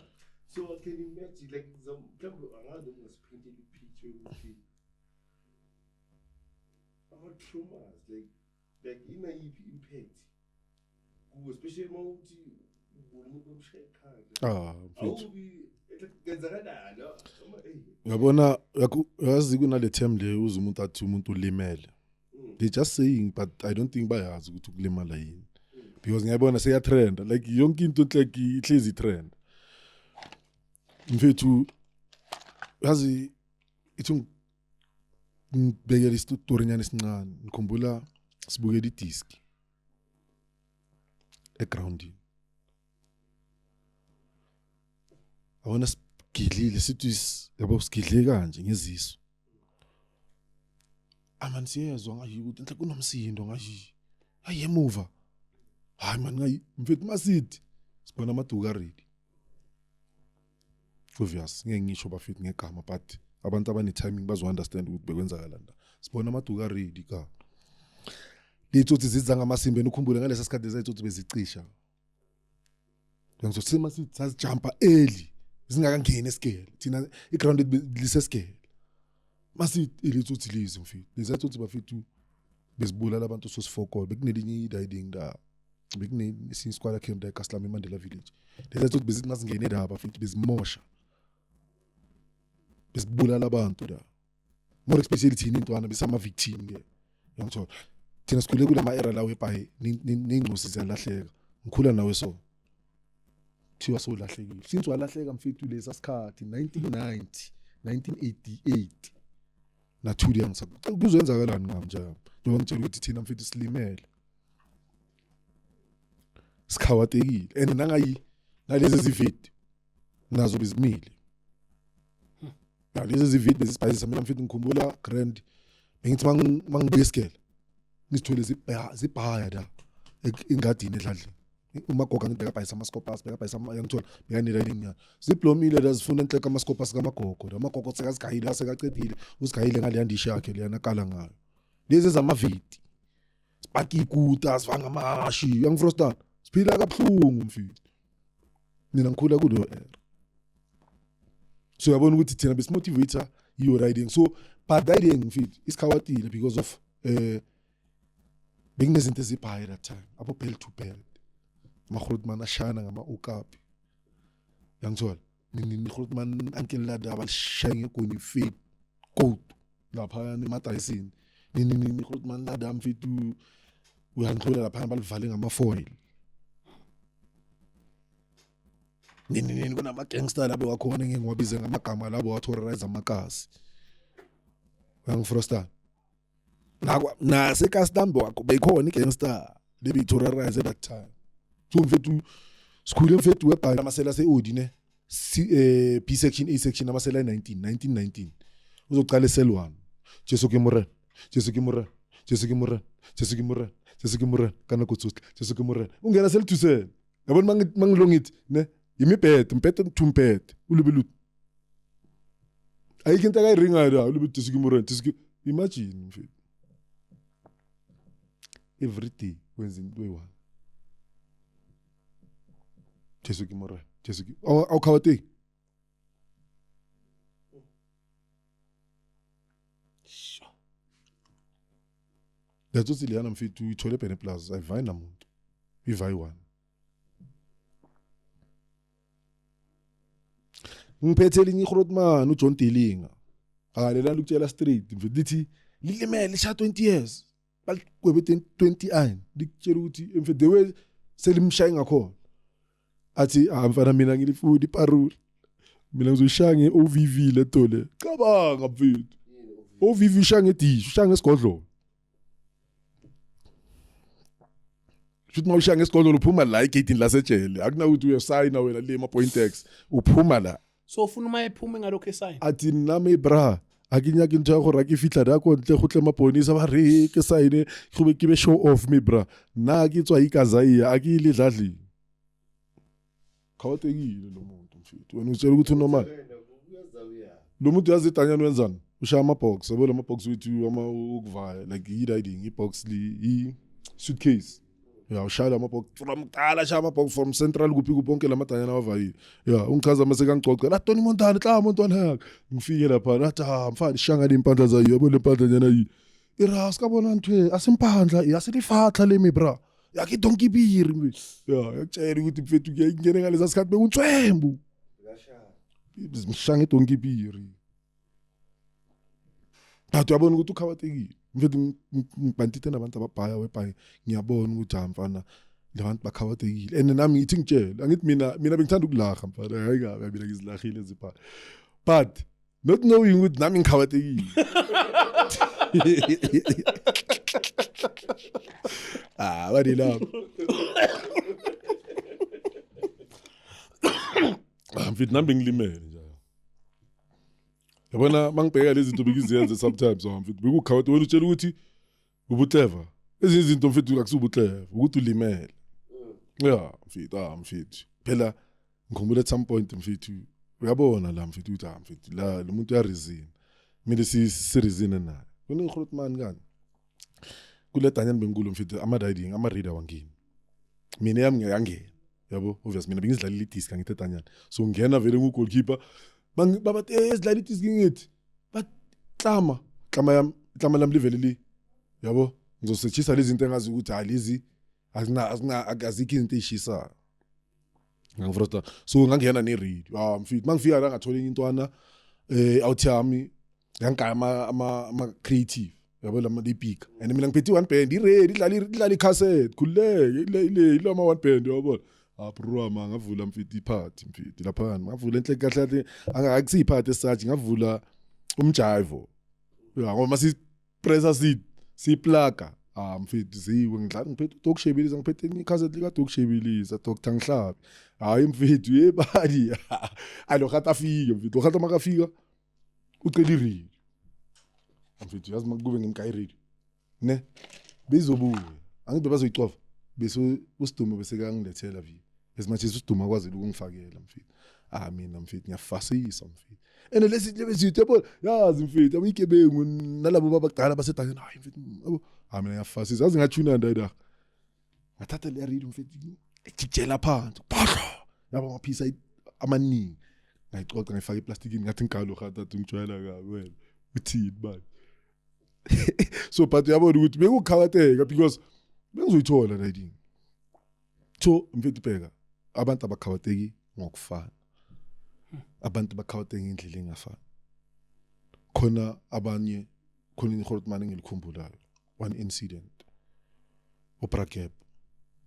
So I can imagine like mhlawumbe angazi noma ungasiphintela i-picture ukuthi ama-traumas like inayiphi impact kuwe, especially uma uthi ubona umuntu omshaya ekhanda. Ah mfethu. Awubi Kwenzakalani? Uyabona, yazi kunale term le uze umuntu athi umuntu ulimele. They just saying, but I don't think bayazi ukuthi ukulimala yini. Because ngiyabona seyatrend, like yonke into like ihlezi trend. Mfethu, yazi ithi ngibekele isitori nyana esincane, ngikhumbula sibukela idisk egroundini. Awona sigidlile sithi yabo sigidle kanje ngezisu. Amani siyezwa ngayi ukuthi enhle kunomsindo ngayi. Hayi emuva. Hayi man ngayi mfethu masithi sibona amaduka ready. Obvious ngeke ngisho bafethu ngegama, but abantu abane timing bazo understand ukuthi bekwenzakalani la. Sibona amaduka ready ka. Letsotsi ziza ngamasimba, ukhumbule ngalesa sikhathi lezitsotsi bezicisha. Ngizothi masithi sazijumpa early zingakangeni esigele. Thina iground lisesigele. Masithi letsotsi lezi mfethu. Lezitsotsi bafethu bezibulala abantu sosifokolo. Bekunelinye i-riding la. Bekunesinye isikwala camp la eKaslam eMandela Village. Lezitsotsi bezithi masingene la bafethu bezimosha. Bezibulala abantu la. More especially thina intwana besama victim ke. Uyangithola. Thina sikhule kulama era lawo ebhayi nengcosi ziyalahleka. Ngikhula nawe so. Kuthiwa sowulahlekile. Since walahleka mfethu lesa sikhathi 1990, 1988. Na 2 years kuzoyenzakalani ngami nje. Njengoba ngitshela ukuthi thina mfethu silimele. Sikhawatekile and nangayi nalezi zividi nazo bezimile. Nalezi zividi bezisibhayizisa mina mfethu ngikhumbula grand bengithi mangibuye esigele ngizithole zibhaya la engadini edladleni. Umagogo ngithi bekabhayisa amaskopas, bekabhayisa yangithola bekanela inyana. Ziblomile la zifuna enhleka amaskopas kamagogo. La magogo sekazigayile sekacedile, usigayile ngale yandishi yakhe leyana akala ngayo. Lezi zamavidi. Sipaki ikuta, sivanga amahashi, uyangifrostana. Siphila kabuhlungu mfethu. Mina ngikhula kuleyo era. So uyabona ukuthi thina besimotivator yiyo riding. So but riding mfethu isikhawatile because of bekunezinto ezibhayi that time, abo bell to bell. Amagrotman ashana ngama okapi. Yangithola. Nini Grootman uncle lada balishaya ngegoni fit goat lapha emadayisini. Nini nini Grootman lada mfethu uyangithola lapha balivale ngama foil. Nini nini kunama gangster labo wakhona ngeke ngiwabize ngamagama labo wathororize amakasi. Uyangifrosta. Nakwa nasekastambo wakho beyikhona igangster lebeyithororize that time. So mfethu sikhule mfethu webhayi amasela se-Audi ne C, B section A section amasela 19 1919 uzoqala cell 1. Jesu ke morena, Jesu ke morena, Jesu ke morena, Jesu ke morena, Jesu ke morena kana kutsuka Jesu ke morena ungena cell 2 cell. Yabona mangilongithi ne imibhede umbhede thumbhede ulibelu ayikho into akayiringayo la ulibelu Jesu ke morena Jesu ke. Imagine mfethu every day wenza into eyi-one. Jesu ke morena, Jesu ke awukhawateki. Sure. Letsotsi leyana mfethu uyithole Bene Plus ayivayi namuntu. Ivayi one. Ngiphethe elinye iGrootman uJohn Delinga. Akalela ukutshela straight mfethu lithi lilimele lisha 20 years. Baligwebe 29 likutshela ukuthi mfethu the way selimshaye ngakhona. Athi ah mfana mina ngilifuna iparole. Mina ngizoyishaya nge-OVV le to le. Cabanga mfethu. OVV ushaya ngedish, ushaya ngesigodlo. Shuthi mawushaya ngesigodlo uphuma la egate lasejele. Akunakuthi uyosayina wena le ma point X. Uphuma la. So ufuna uma ephume ngalokho esayina. Athi nna me bra a ke nyake ntho ya gore a ke fitlha da ko ntle go tle maponisa ba re ke saene go be ke be show off me bra. Nna ke tswa ikazaia a ke ile dladleng. Khawatekile lo muntu mfethu. Wena utshela ukuthi unormal. Lo muntu uyazi idanyana wenzani? Ushaya ama box, yabo lama box wethu ama ukuvaya like i riding i box li i suitcase. Ya ushaya lama box from kudala shaya ama box from central kuphi kuphi onke lamadanyana awavayile. Ya ungichaza mase kangixoxe la Tony Montana tla Montana yakhe. Ngifike lapha nathi ah mfana ishanga lempandla zayo yabo lempandla nyana yi. Ira sikabona ntwe asimpandla yasilifatla le mi bra. Yakhe donkey beer. Ya yakutshela ukuthi mfethu ngiyangena ngalesa sikhathi bekunswembu. Mshanga idonki piri. But uyabona ukuthi ukhawatekile. Mfethu ngibantite nabantu ababhaya webhayi ngiyabona ukuthi ha mfana labantu bakhawatekile. And nami ngithi ngitshele angithi mina bengithanda ukulaha mfana hayi kabi mina ngizilahile ezibhaya. But not knowing ukuthi nami ngikhawatekile. Ah, bani lapho. Ah, mfethu nami bengilimele nje. Yabona mangibheka lezi zinto bengiziyenze sometimes oh mfethu bekukhawate wena utshela ukuthi ubuclever. Ezinye izinto mfethu akusubuclever ukuthi ulimele. Yeah, mfethu, ah mfethu. Phela ngikhumbula at some point mfethu uyabona la mfethu ukuthi ah mfethu la lo muntu uyarizina. Kumele sirizine naye. Wena ngikhuluma kani? Kule danyana bengikulo mfethu ama riding ama reader wangini. Mina yami ngiyangena. Yabo obvious mina bengizidlalela idisk angithi edanyana. So ngena vele ngu goalkeeper. Babathi eh sidlala idisk ngithi. But klama, klama yami, klama lami livele li. Yabo ngizosetshisa lezi zinto engazi ukuthi hayi lezi azina azina azikho izinto ezishisayo. Ngangifrosta. So ngangena ne radio. Ah mfethu mangifika la ngathola enye intwana eh out yami yangigaya ama creative yabo lama lipika and mina ngiphethe one band i ready idlala icassette khululeke ile ile ile ama one band yabona. Ah bro ma ngavula mfethu iphathi mfethu lapha ngavula enhle kahle kahle akusiyiphathi esathi ngavula umjivo ya ngoba masi pressa si siplaga ah mfethu ziwe ngidlala ngiphethe uDok Shebiliza ngiphethe icassette lika Dok Shebiliza Dr Ngihlabi hayi mfethu yebani alo khathi afike mfethu khathi makafika ucela i-radio mfethu yazi makube ngimgaya i-radio ne bezobuya angithi bebazoyicova bese usidumo bese kangilethela vi as much as usidumo akwazile ukungifakela mfethu ah mina mfethu ngiyafasisa mfethu and lesi lesi yabo yazi mfethu abayikebengu nalabo babadala basedakeni hayi mfethu yabo ah mina ngiyafasisa yazi ngathuna ndayida ngathatha le radio mfethu ejijela phansi phahlo yabo amaphisa amaningi ngayicoca ngayifaka eplastikini ngathi ngigalo khatha ngijwayela kabi wena uthini manje so but uyabona ukuthi bekukhawateka because bengizoyithola riding so mfethu bheka abantu abakhawateki ngokufana abantu bakhawateka ngendlela engafani khona abanye khona inhorotmane engilikhumbulayo one incident uBrageb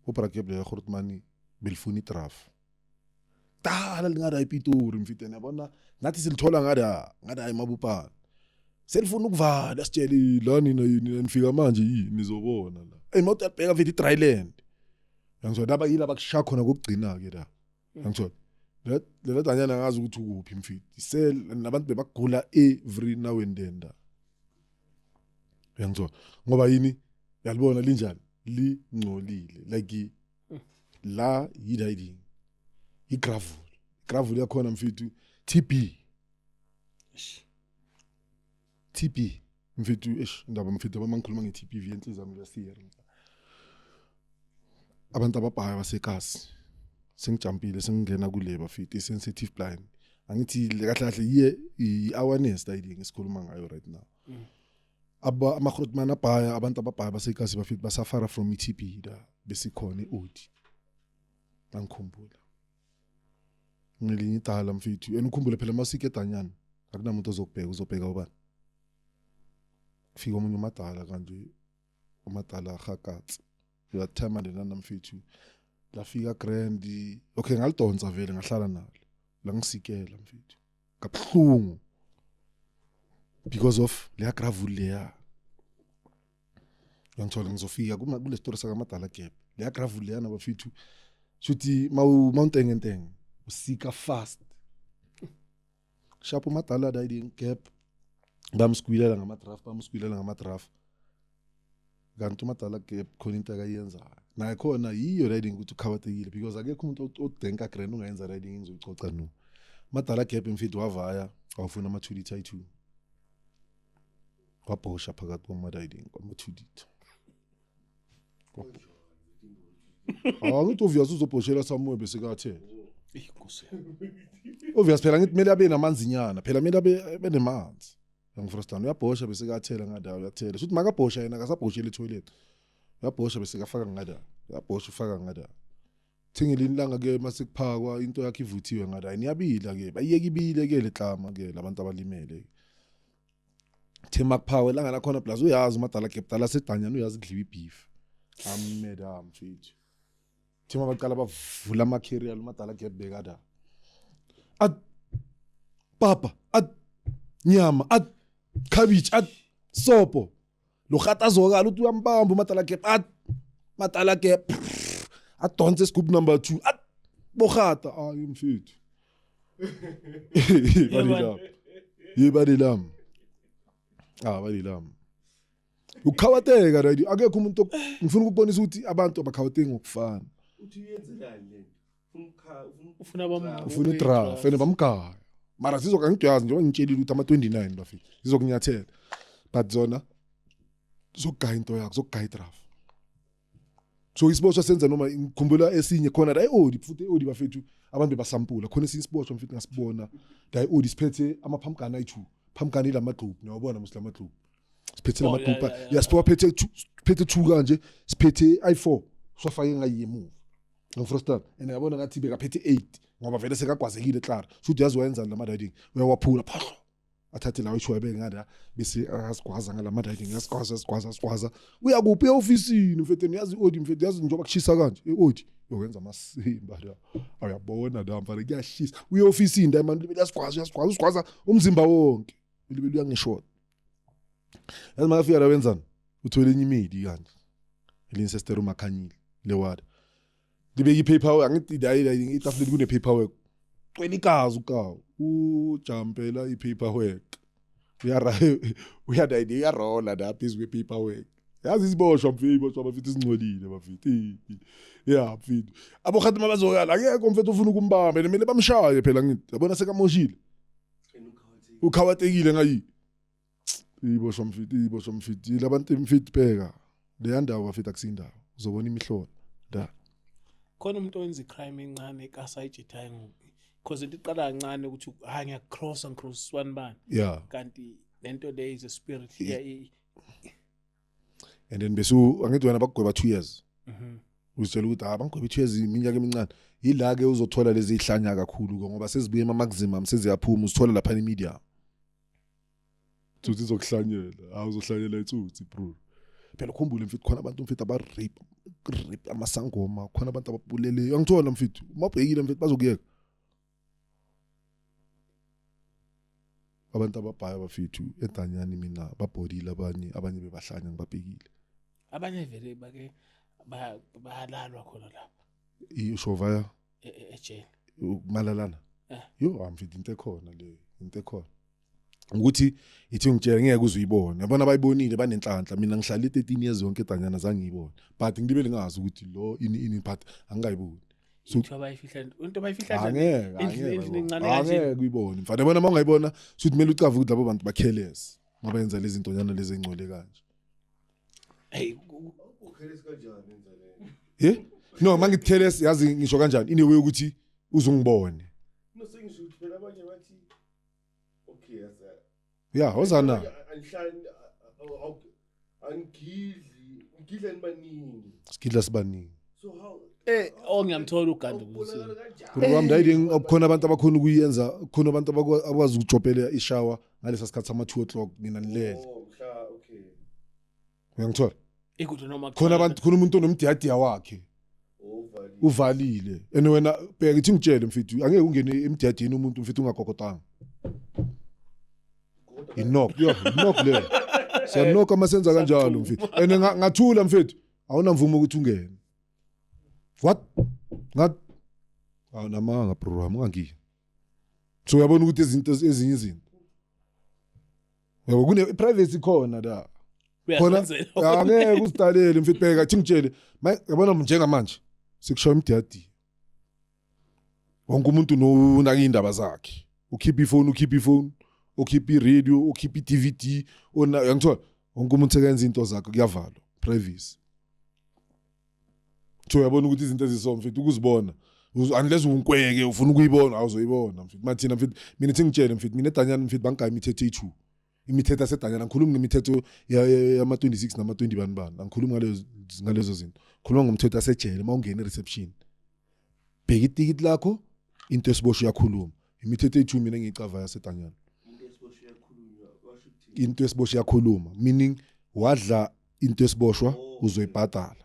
uBrageb leyo Grootman belifuna idraft dala lingada iPitori mfithe yabona nathi silithola ngada ngada emabupana selifuna ukuvala sitshele la nina yini nifika manje yini nizobona la hey moto yabheka mfethu idryland yangizwa laba yila bakushaya khona kokugcina ke la yangizwa lela danyana ngazi ukuthi ukuphi mfethu isel nabantu bebagula every now and then la uyangizwa ngoba yini yalibona linjani lingcolile like la yididing igravel gravel yakhona mfethu TB TB mfethu eish indaba mfethu abamangikhuluma nge-TBV enhliziyo yami iyasiyera abantu ababhaya basekasi sengijampile sengingena kule bafethu i-sensitive blind angithi kahle kahle yiye i-awareness riding esikhuluma ngayo right now aba ama-grootman abhaya abantu ababhaya basekasi bafethu basafara from i-TB la besikhona i-odi angikhumbula ngelinye idala mfethu and ukhumbule phela masike edanyana akunamuntu ozokubheka uzobheka ubani kufika omunye umadala kanje umadala hakatsi uyathema lena mfethu lafika grand okay ngalidonsa vele ngahlala nalo langisikela mfethu kabuhlungu because of leya gravel leya ngithola ngizofika kule story sakamadala gap leya gravel leya nabafethu shuthi mawuntengentenge usika fast sharp umadala dayiding gap bamsgwilela ngama-draft bamsgwilela ngama-draft kanti umadala gap khona into akayenzayo naye khona yiyo riding ukuthi ukhawatekile because akekho umuntu odenka grand ungayenza riding engizoyicoca no madala gap mfethu wavaya wafuna ama-two litre ayi-two wabhosha phakathi kwama-riding kwama-two litre angithi obvious uzobhoshela somewhere bese kathela obvious phela ngithi kumele abe namanzinyana phela kumele abe nemanzi ngifrostana uyabhosha bese kathela ngada uyathela shuthi makabhosha yena akasabhosheli etoilet uyabhosha bese kafaka ngada uyabhosha ufaka ngada Thengelini ilanga ke mase kuphakwa into yakhe ivuthiwe ngathi hayi niyabila ke bayiyeka ibile ke leklama ke labantu abalimele. Thema kuphakwa ilanga lakhona plus uyazi umadala ke kudala sedanyana uyazi kudliwa ibeef. Ameda mfethu. Thema baqala bavula ama carrier umadala ke bekada. At papa at nyama at cabbage at sopo lo kgatazokala uthi uyambamba umadala ke at madala ke adonse scoop number 2 at bogata ayi mfethu balilam ye balilam ah balilam ukhawateka right akekho umuntu ngifuna ukubonisa ukuthi abantu abakhawateki ngokufana uthi uyenzelani lento ufuna bam ufuna idraft ene bamgaya mara zizoka ngiyazi njengoba ngitshelile ukuthi ama-29 bafika zizokunyathela but zona zokugaya into yakho zokugaya idraft so isiboshwa senza noma ngikhumbula esinye khona la i-odi futhi i-odi bafethu abantu bebasampula khona esinye isiboshwa mfethu ngasibona la i-odi siphethe amaphamgani ayi-two phamgani ilamagroup niyawabona mos lamagroup siphethe Oh, lamagroup yeah, yeah, yeah. ya siphethe siphethe two kanje siphethe i-four siwafake ngayiyemuva ngifrostan and yabona ngathi bekaphethe 8 ngoba vele sekagwazekile Clara futhi uyazi wayenzani lama riding uyawaphula phahlo athathe lawo ishuwa ebeke ngala bese asigwaza ngalama riding asigwaza asigwaza asigwaza uyakuphi eofisini mfethu yazi iodi mfethu yazi njengoba kushisa kanje iodi yokwenza amasimba la awuyabona la mfana kuyashisa uye ofisini la manje uyasigwaza uyasigwaza usigwaza umzimba wonke ulibele uyangishota yazi makafika la wenzani uthole enye imedi kanje elinye sester umakhanyile lewada libeka i-paperwork angithi la itafuleni kune-paperwork cwela igazi ukawu ujampela i-paperwork uyadayide uyarola la phezu kwe-paperwork yazi isiboshwa mfethu iboshwa bafethu isingcolile bafethu ya mfethu abohathi mabazoyala akekho mfethu ufuna ukumbamba kumele bamshaye phela ngithi yabona sekamoshile ukhawatekile ngayi iboshwa mfethu iboshwa mfethu labantu mfethu bheka leya ndawo bafethu akusindawo uzobona imihlola da khona umuntu owenza icrime encane kasayijithayo because into iqala kancane ukuthi hayi ngiyacrossa ngicross sibani bani yeah kanti lento le is a spirit yeah and then bese angithi wena bakugweba 2 years uzitshela ukuthi ah bangigweba 2 years iminyaka emincane yila ke uzothola lezi ihlanya kakhulu ngoba sezibuye ema maximum seziyaphuma uzithola lapha e media tsotsi izokuhlanyela awuzohlanyela itsotsi bro phela ukhumbule mfethu khona abantu mfethu aba rape rape amasangoma khona abantu ababulele angithola mfethu mabhekile mfethu bazokuyeka abantu ababhaya bafethu edanyani mina babhodile abanye abanye bebahlanya ngibabhekile abanye vele bake bayalalwa khona lapha ishovaya ejele ukumalalana yo amfethu into ekhona le into ekhona ukuthi ithi ngitshela ngeke uze uyibone yabona abayibonile banenhlanhla mina ngihlale 13 years yonke edanyana zange ngiyibone but ngilibele ngazi ukuthi lo ini ini but angikayiboni so into abayifihla into abayifihla angeke angeke angeke uyibone mfana yabona uma ungayibona suthi kumele ucave ukuthi labo bantu ba-careless mabenza lezi ntonyana lezi engcole kanje hey ucareless kanjani enza le ye no mangithi careless yazi ngisho kanjani in a way ukuthi uzungibone no sengisho ukuthi phela abanye bathi okay yasa ya wozana angihlali angidli ngidla nibaningi sigidla sibaningi so how eh oh ngiyamthola uganda ukuthi bro wami ndayiding khona abantu abakhona ukuyenza khona abantu abakwazi ukujopela ishower ngalesa sikhathi sama 2 o'clock nina nilele oh mhla okay uyangithola ikude noma khona abantu khona umuntu onomdiyadiya wakhe uvalile and wena bheka ithi ngitshele mfethu angeke ungene emdiyadiyeni umuntu mfethu ungagogotanga inok yo inok leyo siyanoka uma senza kanjalo mfethu and ngathula mfethu awunamvumo ukuthi ungene what ngath awunamanga bro wami ungangiyi so uyabona ukuthi izinto ezinye izinto yabo kune privacy khona la khona angeke uzidalele mfethu bheka thi ngitshele yabona njengamanje sekushaya imdiyadiya wonke umuntu nonaka iy'ndaba zakhe ukhipha ifoni ukhipha ifoni ukhipha i-radio ukhipha i-dvd yangithola wonke umuntu sekenza into zakhe kuyavalwa privacy so uyabona ukuthi izinto eziso mfethu ukuzibona unless unkweke ufuna ukuyibona awuzoyibona mfethu mathina mfethu mina thi ngitshele mfethu mina edanyana mfethu bangigaya imithetho eyi-two imithetho yasedanyana ngikhulumi ngemithetho yama-26 nama-20 bani bani angikhulumi ngalezo zinto khuluma ngomthetho asejele uma ungena e-reception Bheka itikiti lakho, into esiboshwe iyakhuluma. Imithetho eyi-2 mina engiyicavayo yasedanyana. Into esiboshwe iyakhulunywa, washo ukuthini? Into esiboshwe iyakhuluma meaning wadla into esiboshwa uzoyibhadala.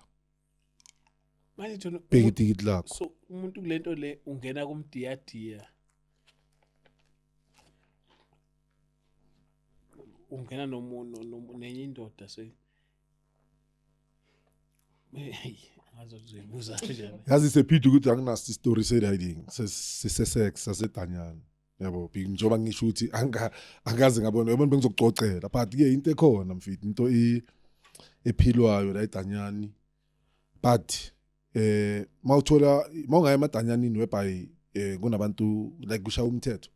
Manje thona Bheka itikiti lakho. So umuntu kulento le ungena kumdiyadiya, ungena nomuntu nenye indoda se hey, angazi uzoyibuza kanjani. Yazi sephidi ukuthi anginaso isitori se-riding se-sex sasedanyana, yabo, njengoba ngisho ukuthi angaze ngabona, yabona, bengizokucocela, but ke into ekhona mfethu, into ephilwayo la edanyani. But mawuthola mawungaya emadanyanini whereby kunabantu like kushaya umthetho,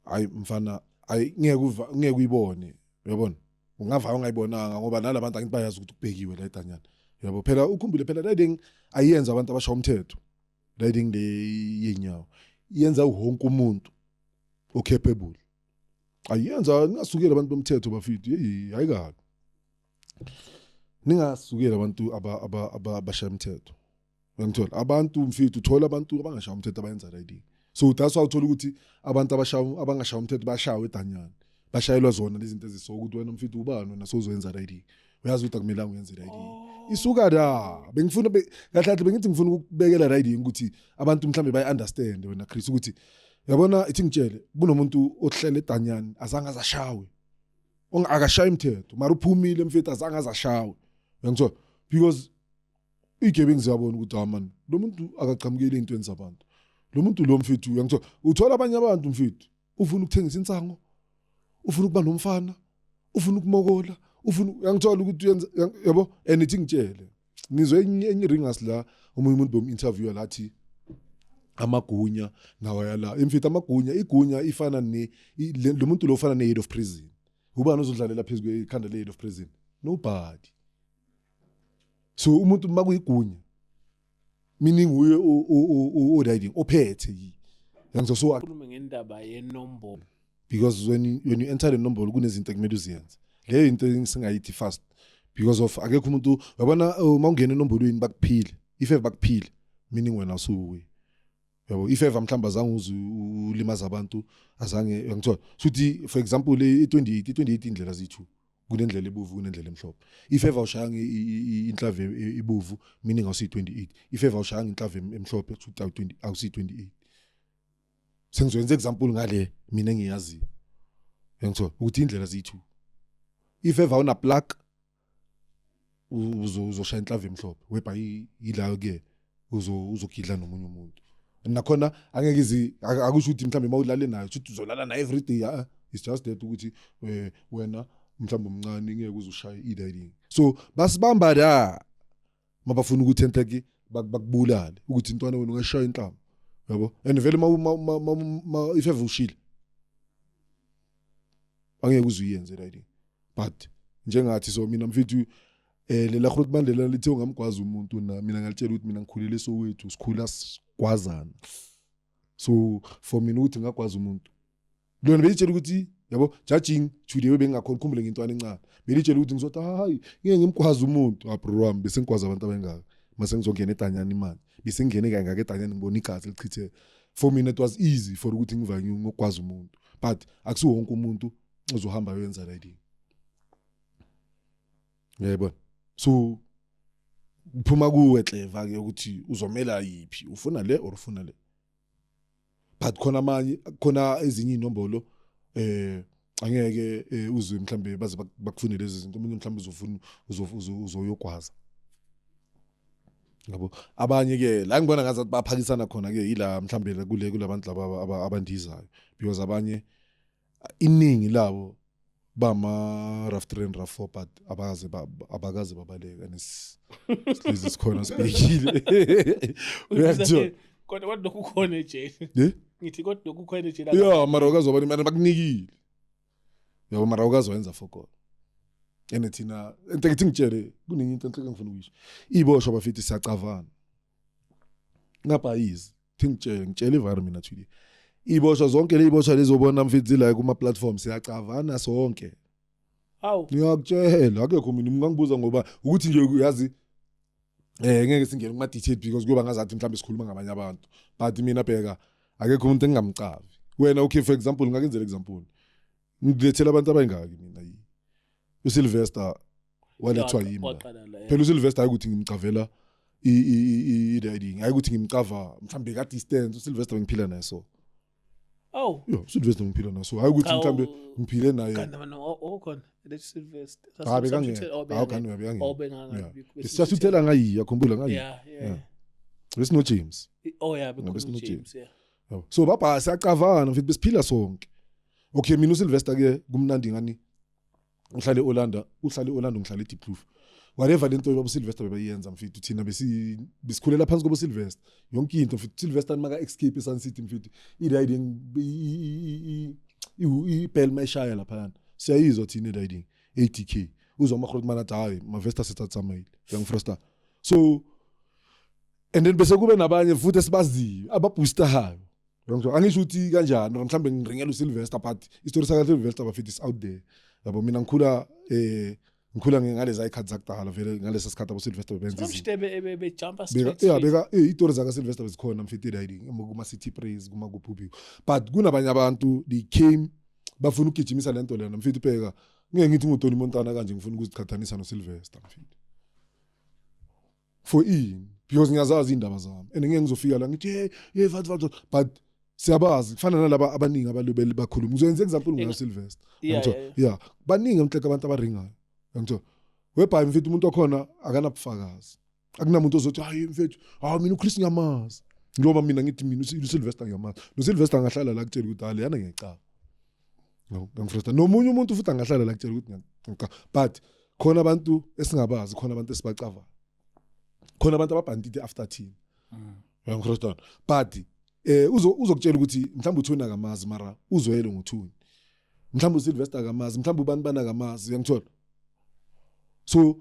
hayi mfana, hayi ngeke uva, ngeke uyibone, uyabona, ungava ungayibonanga, ngoba nalabantu angithi bayazi ukuthi kubhekiwe la edanyana, yabo. Phela ukhumbule phela, riding ayenza abantu abashaya umthetho, riding le yenyawo yenza wonke umuntu ocapable, ayenza. Ningasukeli abantu bomthetho bafethu, hey, hayi kabi, ningasukeli abantu abashaya umthetho, uyangithola? Abantu mfethu, uthola abantu abangashaya umthetho abayenza riding. So that's why uthola ukuthi abantu abashaya, abangashaya umthetho bayashawa edanyana, bashayelwa zona lezi zinto eziso ukuthi wena mfethu ubani wena sozoyenza riding, uyazi ukuthi akumelanga uyenze riding. Isuka la bengifuna kahle kahle bengithi ngifuna ukubekela riding ukuthi abantu mhlambe bayi understand wena Chris, ukuthi yabona, ithi ngitshele, kunomuntu ohlele edanyana azange azashawe, akashayi umthetho, mara uphumile mfethu, azange azashawe, uyangithola? Because igebengu ziyabona ukuthi ah man, lo muntu akaqhamukeli ey'ntweni zabantu, lo muntu lo mfethu, uyangithola? Uthola abanye abantu mfethu ufuna ukuthengisa insango, ufuna ukuba nomfana, ufuna ukumokola, ufuna, uyangithola ukuthi uyenza, yabo. And ithi ngitshele, ngizwe enye ringas la, omunye umuntu bom-interviewer lathi amagunya nawo yala imfethu, amagunya, igunya ifana ne lo muntu lo ufana ne-head of prison. Ubani ozodlalela phezu kwekhanda le-head of prison? Nobody. So umuntu makuyigunya, meaning uye o-riding ophethe yi, yangizwa? So khulume ngendaba yenombolo. Because when you enter the nombolo, kunezinto ekumele uziyenze. Leyo into engisingayithi fast because of akekho umuntu, uyabona, uma ungena enombolweni bakuphile, if ever bakuphile, meaning wena usukuwe, yabo. If ever mhlawumbe azange uze ulimaza abantu, azange, uyangithola? Suthi for example i-28, i-28 indlela ziyi-two, kunendlela ebovu, kunendlela emhlophe. If ever ushayanga inhlavu ebovu, meaning awusiyi-28. If ever ushayanga inhlavu emhlophe, kusho ukuthi awu-20, awusiyi-28. Sengizoyenza example ngale mina engiyaziyo, uyangithola, ukuthi indlela ziyi-two. If ever una plug, uzoshaya inhlavu emhlophe, whereby yila ke uzogidla nomunye umuntu. Nakhona angeke izi akusho ukuthi mhlawumbe mawulale nayo ukuthi uzolala naye every day, ah, it's just that ukuthi wena mhlawumbe umncane, ngeke uze ushaye i-riding. So basibamba la mabafuna ukuthi enhleki bakubulale, ukuthi intwana wena ungashaya inhlamba, yabo. And vele ma if ever ushile, angeke uze uyenze riding. But njengathi, so mina mfethu, lela Groot Mandela lithe ungamgwazi umuntu, na mina ngalitshela ukuthi mina ngikhulele Soweto, sikhula sigwazana. So for mina ukuthi ngagwaza umuntu lona, belitshela ukuthi, yabo, judging today bengingakhona, khumbule ngintwana encane, belitshela ukuthi ngizothi hayi, ngeke ngimgwaze umuntu. Ah bro wami, bese ngigwaza abantu abangaka, mase ngizongena edanyana imali, bese ngingene kangaka edanyana, ngibona igazi lichitheka. For mina it was easy for ukuthi ngivaye ngokwazi umuntu, but akusiwo wonke umuntu ozohamba ayoyenza riding, uyayibona? So kuphuma kuwe clever ke ukuthi uzomela yiphi, ufuna le or ufuna le. But khona amanye, khona ezinye inombolo angeke uzwe mhlambe baze bakufune lezi zinto. Omunye mhlambe uzofuna uzoyogwaza, yabo. Abanye ke la ngibona ngazathi baphakisana khona ke ila mhlambe kule kulabantu laba abandizayo, because abanye iningi labo bama RAF 3 and RAF 4, but abakaze babaleka, nesilezi sikhona sibhekile, uyakuthola? Kodwa lokhu kukhona ejele. Eh? Ngithi kodwa lokhu kukhona ejele. Ya, mara awukazi mara bakunikile, yabo, mara awukazi wayenza fokol. And thina into ngithi ngitshele, kunenye into enhle engifuna ukuyisho, iboshwa bafethu siyacavana ngapha yizi. Thi ngitshele, ngitshele ivara mina today, iboshwa zonke le iboshwa lezobona mfethu zila kuma platform, siyacavana sonke. Hawu. Ngiyakutshela, akekho mina ungangibuza ngoba ukuthi nje uyazi. Ngeke singene kuma detail because kuyoba ngazathi mhlawumbe sikhuluma ngabanye abantu, but mina, bheka, akekho umuntu engingamcavi. Wena, okay, for example, ngakenzela example, ngilethela abantu abayingaki mina yi uSylvester walethwa yimi la. Waqala la, yeah. Phela uSylvester, hayi ukuthi ngimcavela i-riding, hayi ukuthi ngimcava mhlawumbe ka distance. uSylvester bengiphila naye, so Oh. Yeah, uSylvester ngiphila naye, so hayi ukuthi Cha, mhlawumbe ngiphile naye. Kanti mana okhona lethi Sylvester. Hayi, bekangekho. Hawu, kanti bekangekho. Oh, benganga. Yeah. Sisathuthela ngayi, yakhumbula ngayi. Yeah. Besino James. Oh yeah, bekhona besino James, yeah. Yabo. So baba, siyacavana mfethu, besiphila sonke. Okay, mina uSylvester ke kumnandi ngani, ngihlale eOrlando, uhlale eOrlando, ngihlale eDiepkloof. Whatever lento babo Sylvester bebayenza mfethu, thina besikhulela phansi kobo Sylvester. Yonke into mfethu, Sylvester maka escape eSun City mfethu, i-riding, i-bell mayishaya laphayana. Siyayizwa thina i-riding ATK. Uzwa ama athi hayi, Mavesta sithathamayile. Uyangifrosta. So and then bese kube nabanye futhi esibaziyo ababoostayo. Uyangizwa? Angisho ukuthi kanjani or mhlambe ngiringela uSylvester, but isitori saka Sylvester bafethu is out there. Yabo, mina ngikhula ngalezi ayikhathi zakudala vele, ngalesa sikhathi abo Sylvester bebenza izinto. Somshite be be jumpa Beka straight. Yeah, beka itori zaka Sylvester bezikhona mfethu riding kuma City Praise, kuma kuphi, but kunabanye abantu, they came bafuna ukugijimisa lento lena mfethu. Bheka, ngeke ngithi nguTony Montana kanje, ngifuna ukuziqhathanisa noSylvester mfethu for ini, because ngiyazazi indaba zami and ngeke ngizofika la ngithi, "Hey, hey, vat vat," but siyabazi, kufana nalaba abaningi abalobeli bakhuluma. Ngizoyenza example ngaSylvester. Uyangithola? Yeah, baningi emhleke abantu abaringayo, uyangithola, webhayi mfethu, umuntu okhona akanabufakazi, akunamuntu ozothi, "Hayi mfethu, hawu, mina uChris ngiyamazi," njengoba mina ngithi mina uSylvester ngiyamazi. NoSylvester angahlala la kutshela ukuthi, "Hayi, leyana ngiyayicaba." Ngiyangifrusta. Nomunye umuntu futhi angahlala la kutshela ukuthi ngiyacaba, but khona abantu esingabazi, khona abantu esibacavayo, khona abantu ababhantite after thina, uyangifrusta, but uzokutshela ukuthi mhlawumbe uThuni akamazi, mara uzwele ngoThuni, mhlawumbe uSylvester akamazi, mhlawumbe ubani bani akamazi, uyangithola? So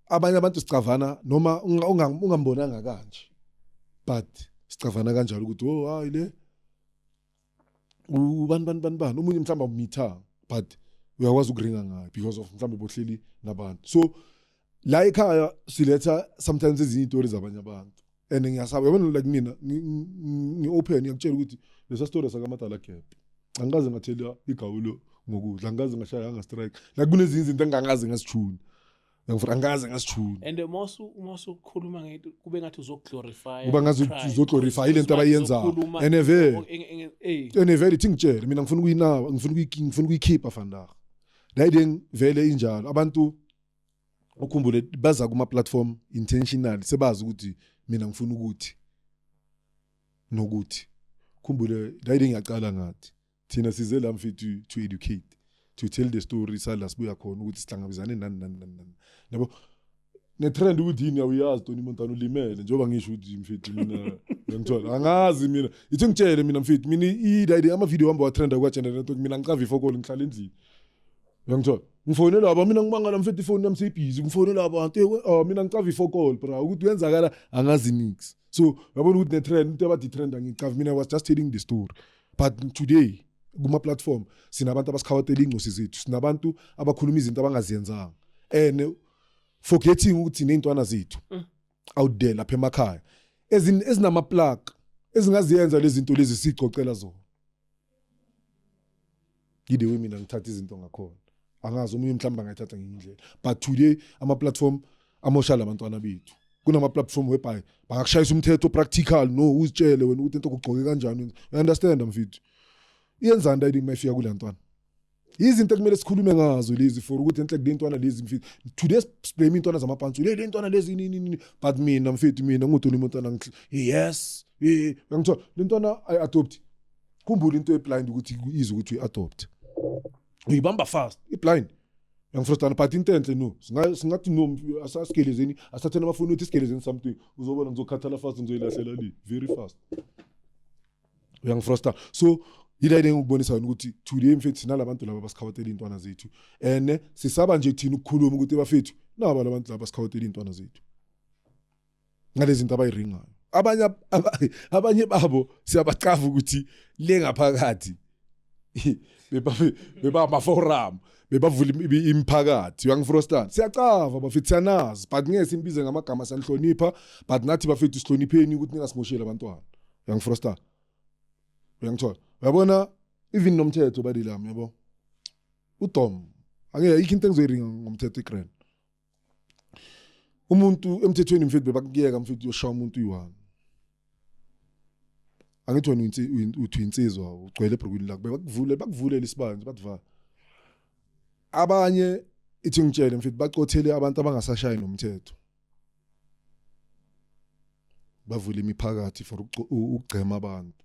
abanye abantu sicavana noma ungambonanga kanje, but sicavana kanjalo ukuthi, "Oh, hayi, le ubani bani bani bani." Omunye mhlawumbe awumithanga, but uyakwazi ukuringa ngayo because of mhlawumbe bohleli nabantu. So la ekhaya siletha sometimes ezinye izitori zabanye abantu and ngiyasaba, yabona, like mina ngi-open, ngiyakutshela ukuthi lesa story sakamadala gap, angikaze ngathela igawulo ngokudla, angikaze ngashaya nga-strike, like kunezinye izinto engangaze ngasijuna, ngifuna angikaze ngasijuna. And mawusukhuluma ngento kube ngathi uzoglorify. Kuba ngathi uzoglorify ile nto abayenzayo. And vele and vele ithi ngitshele mina, ngifuna ukuyinaba, ngifuna ukuyikhipha vandag la ideng vele injalo. Abantu, ukhumbule, baza kuma platform intentional, sebazi ukuthi mina ngifuna ukuthi nokuthi. Khumbule la ideng ngiyaqala ngathi thina size la mfethu to educate, to tell the story sala sibuya khona, ukuthi sihlangabezane nani nani nani nani, yabo, ne-trend ukuthi yini. Awuyazi Tony Montana ulimele, njengoba ngisho ukuthi mfethu mina ngiyangithola, angazi mina, ithi ngitshele mina mfethu, mina i-idea ama-video wami watrenda kwa-Gender Network, mina ngicava ifokolo, ngihlala endlini, uyangithola, ngifonela aba, mina ngibangala mfethu, ifoni yami seyibhizi, ngifonela abantu. Oh, mina ngicava ifokolo bra, ukuthi kuyenzakala angazi nix. So uyabona ukuthi ne-trend, into abathi i-trend angicavi mina, I was just telling the story. But today kuma-platform sinabantu abasikhawatela iy'ncosi zethu, sinabantu abakhuluma izinto abangaziyenzanga and forgetting ukuthi ney'ntwana zethu out there lapha emakhaya ezinama-plug ezingaziyenza lezi zinto lezi siyicocela zona. Yide way mina ngithatha izinto ngakhona, angazi omunye mhlawumbe angayithatha ngenye indlela, but today ama-platform amosha labantwana bethu. Kunama-platform whereby bangakushayisa umthetho practical, no uzitshele wena ukuthi into kugcoke kanjani, you understand mfethu? Iyenzani la uma ifika kula ntwana? Izinto ekumele sikhulume ngazo lezi for ukuthi enhle kule ntwana lezi mfethu. Today siblame intwana zamapantsi le ntwana lezi nini nini, but mina mfethu, mina nguTony Montana, ngithi yes, ngithola le ntwana I adopt. Khumbula into eblind ukuthi izwe ukuthi uyi-adopt, uyibamba fast i-blind, uyangifrustana, but into enhle no singathi no, asasigelezeni, asithatheni amafoni wethu sigelezeni something, uzobona ngizokhathala fast, ngizoyilahlela le very fast, uyangifrosta. So yila ile ngikubonisa yona ukuthi today mfethu sinalabantu laba basikhawatela iy'ntwana zethu and sisaba nje thina ukukhuluma ukuthi bafethu naba labantu laba basikhawatela iy'ntwana zethu ngalezi zinto abayiringayo. Abanye abanye babo siyabacava ukuthi le ngaphakathi. Beba ama-forum, bebavula imiphakathi, uyangifrostana. Siyacava bafethu, siyanazi, but ngeke simbize ngamagama, siyanihlonipha, but nathi bafethu sihlonipheni ukuthi ningasimosheli abantwana, uyangifrostana, uyangithola, uyabona? Even nomthetho badilami, yabo, udom angeke, ayikho into engizoyiringa ngomthetho igrand. Umuntu emthethweni mfethu bebakuyeka mfethu uyoshaya umuntu uyi-one. Angithi wena uthi uyinsizwa, ugcwele ebhukwini lakho, bebakuvule, bakuvulela isibani, bathi va. Abanye, ithi ngitshele mfethu, bacothele abantu abangasashayi nomthetho, bavula imiphakathi for ukugcema abantu.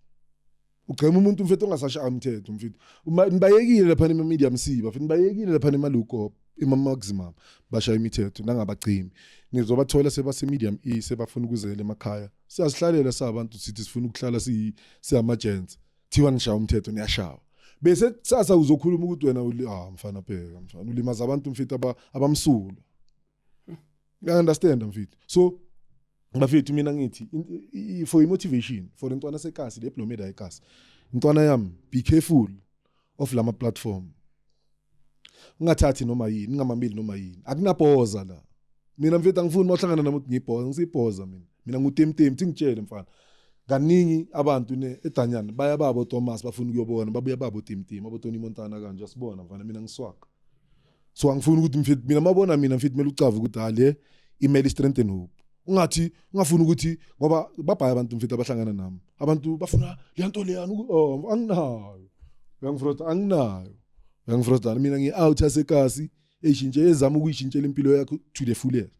Ugcema umuntu mfethu ongasashaya umthetho mfethu. Uma nibayekile lapha ema-medium C bafethu, nibayekile lapha ema-low ema-maximum, bashaya imithetho nangabagcimi, nizobathola sebase-medium E, sebafuna ukuzela emakhaya. Siyazihlalela sabantu, sithi sifuna ukuhlala siyama-gents, thiwa nishaya umthetho, niyashawa, bese kusasa uzokhuluma ukuthi wena ah mfana, bheka mfana, ulimaza abantu mfethu abamsulwa. Uya-understand mfethu? So bafethu, mina ngithi for i-motivation for intwana sekasi le blomeda ekasi, intwana yami, be careful of lama platform, ungathathi noma yini, ningamameli noma yini, akunabhoza la. Mina mfethu angifuni mawuhlangana nami ukuthi ngiyibhoza, ngisiyibhoza mina. Mina ngutemtemi, thi ngitshele mfana, kaningi abantu ne edanyana baya babo Thomas, bafuna ukuyobona, babuya babo Temtemi, abo Tony Montana kanje, asibona mfana. Mina ngiswaka, so angifuni ukuthi mfethu mina mabona mina mfethu kumele ucave ukuthi ha le imele i-strength and hope. Ungathi ungafuni ukuthi ngoba babhaya abantu mfethu abahlangana nami, abantu bafuna le nto leyana, oh anginayo, uyangifrota, anginayo, uyangifrota. Mina ngi-out yasekasi eyishintshe, ezama ukuyishintshela impilo yakho to the fullest,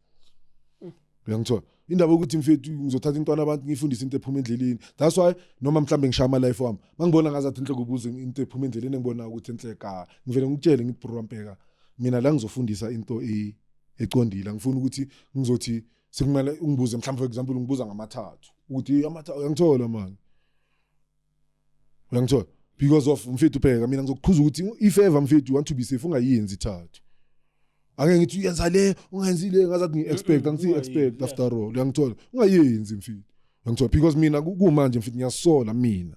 uyangithola? Indaba yokuthi mfethu ngizothatha intwana abantu ngiyifundise into ephuma endleleni, that's why noma mhlambe ngishaya ama-life wami, mangibona ngazathi inhle kubuza into ephuma endleleni, engibona ukuthi enhle ka, ngivele ngikutshele ngithi, bro wampeka, mina la ngizofundisa into econdile. Angifuni ukuthi ngizothi sekumele ungibuze mhlawumbe, for example, ungibuza ngamathathu ukuthi amathathu, uyangithola manje, uyangithola? Because of mfethu bheka, mina ngizokukhuza ukuthi if ever mfethu you want to be safe, ungayenzi ithathu. Angeke ngithi uyenza le, ungayenzi le, ngazathi ngi-expect, angisi-expect after all, uyangithola? Ungayenzi mfethu, uyangithola? Because mina kumanje mfethu ngiyasola mina.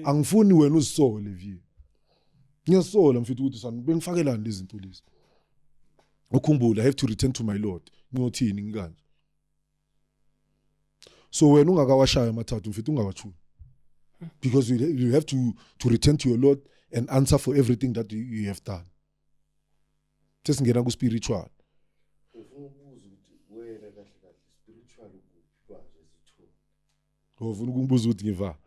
Angifuni wena uzisole vie. Ngiyasola mfethu ukuthi sani bengifakelani lezi zinto lezi. Ukhumbule, I have to return to my Lord, ngiyothini ngikanje? So wena ungakawashaya amathathu mfethu, ungawachuni, because you have to return to your Lord and answer for everything that you have done. Sesingena ku-spiritual. Ufuna ukubuza ukuthi wena kahle kahle spiritual ukuphi manje esithole? Ufuna ukungibuza ukuthi ngiva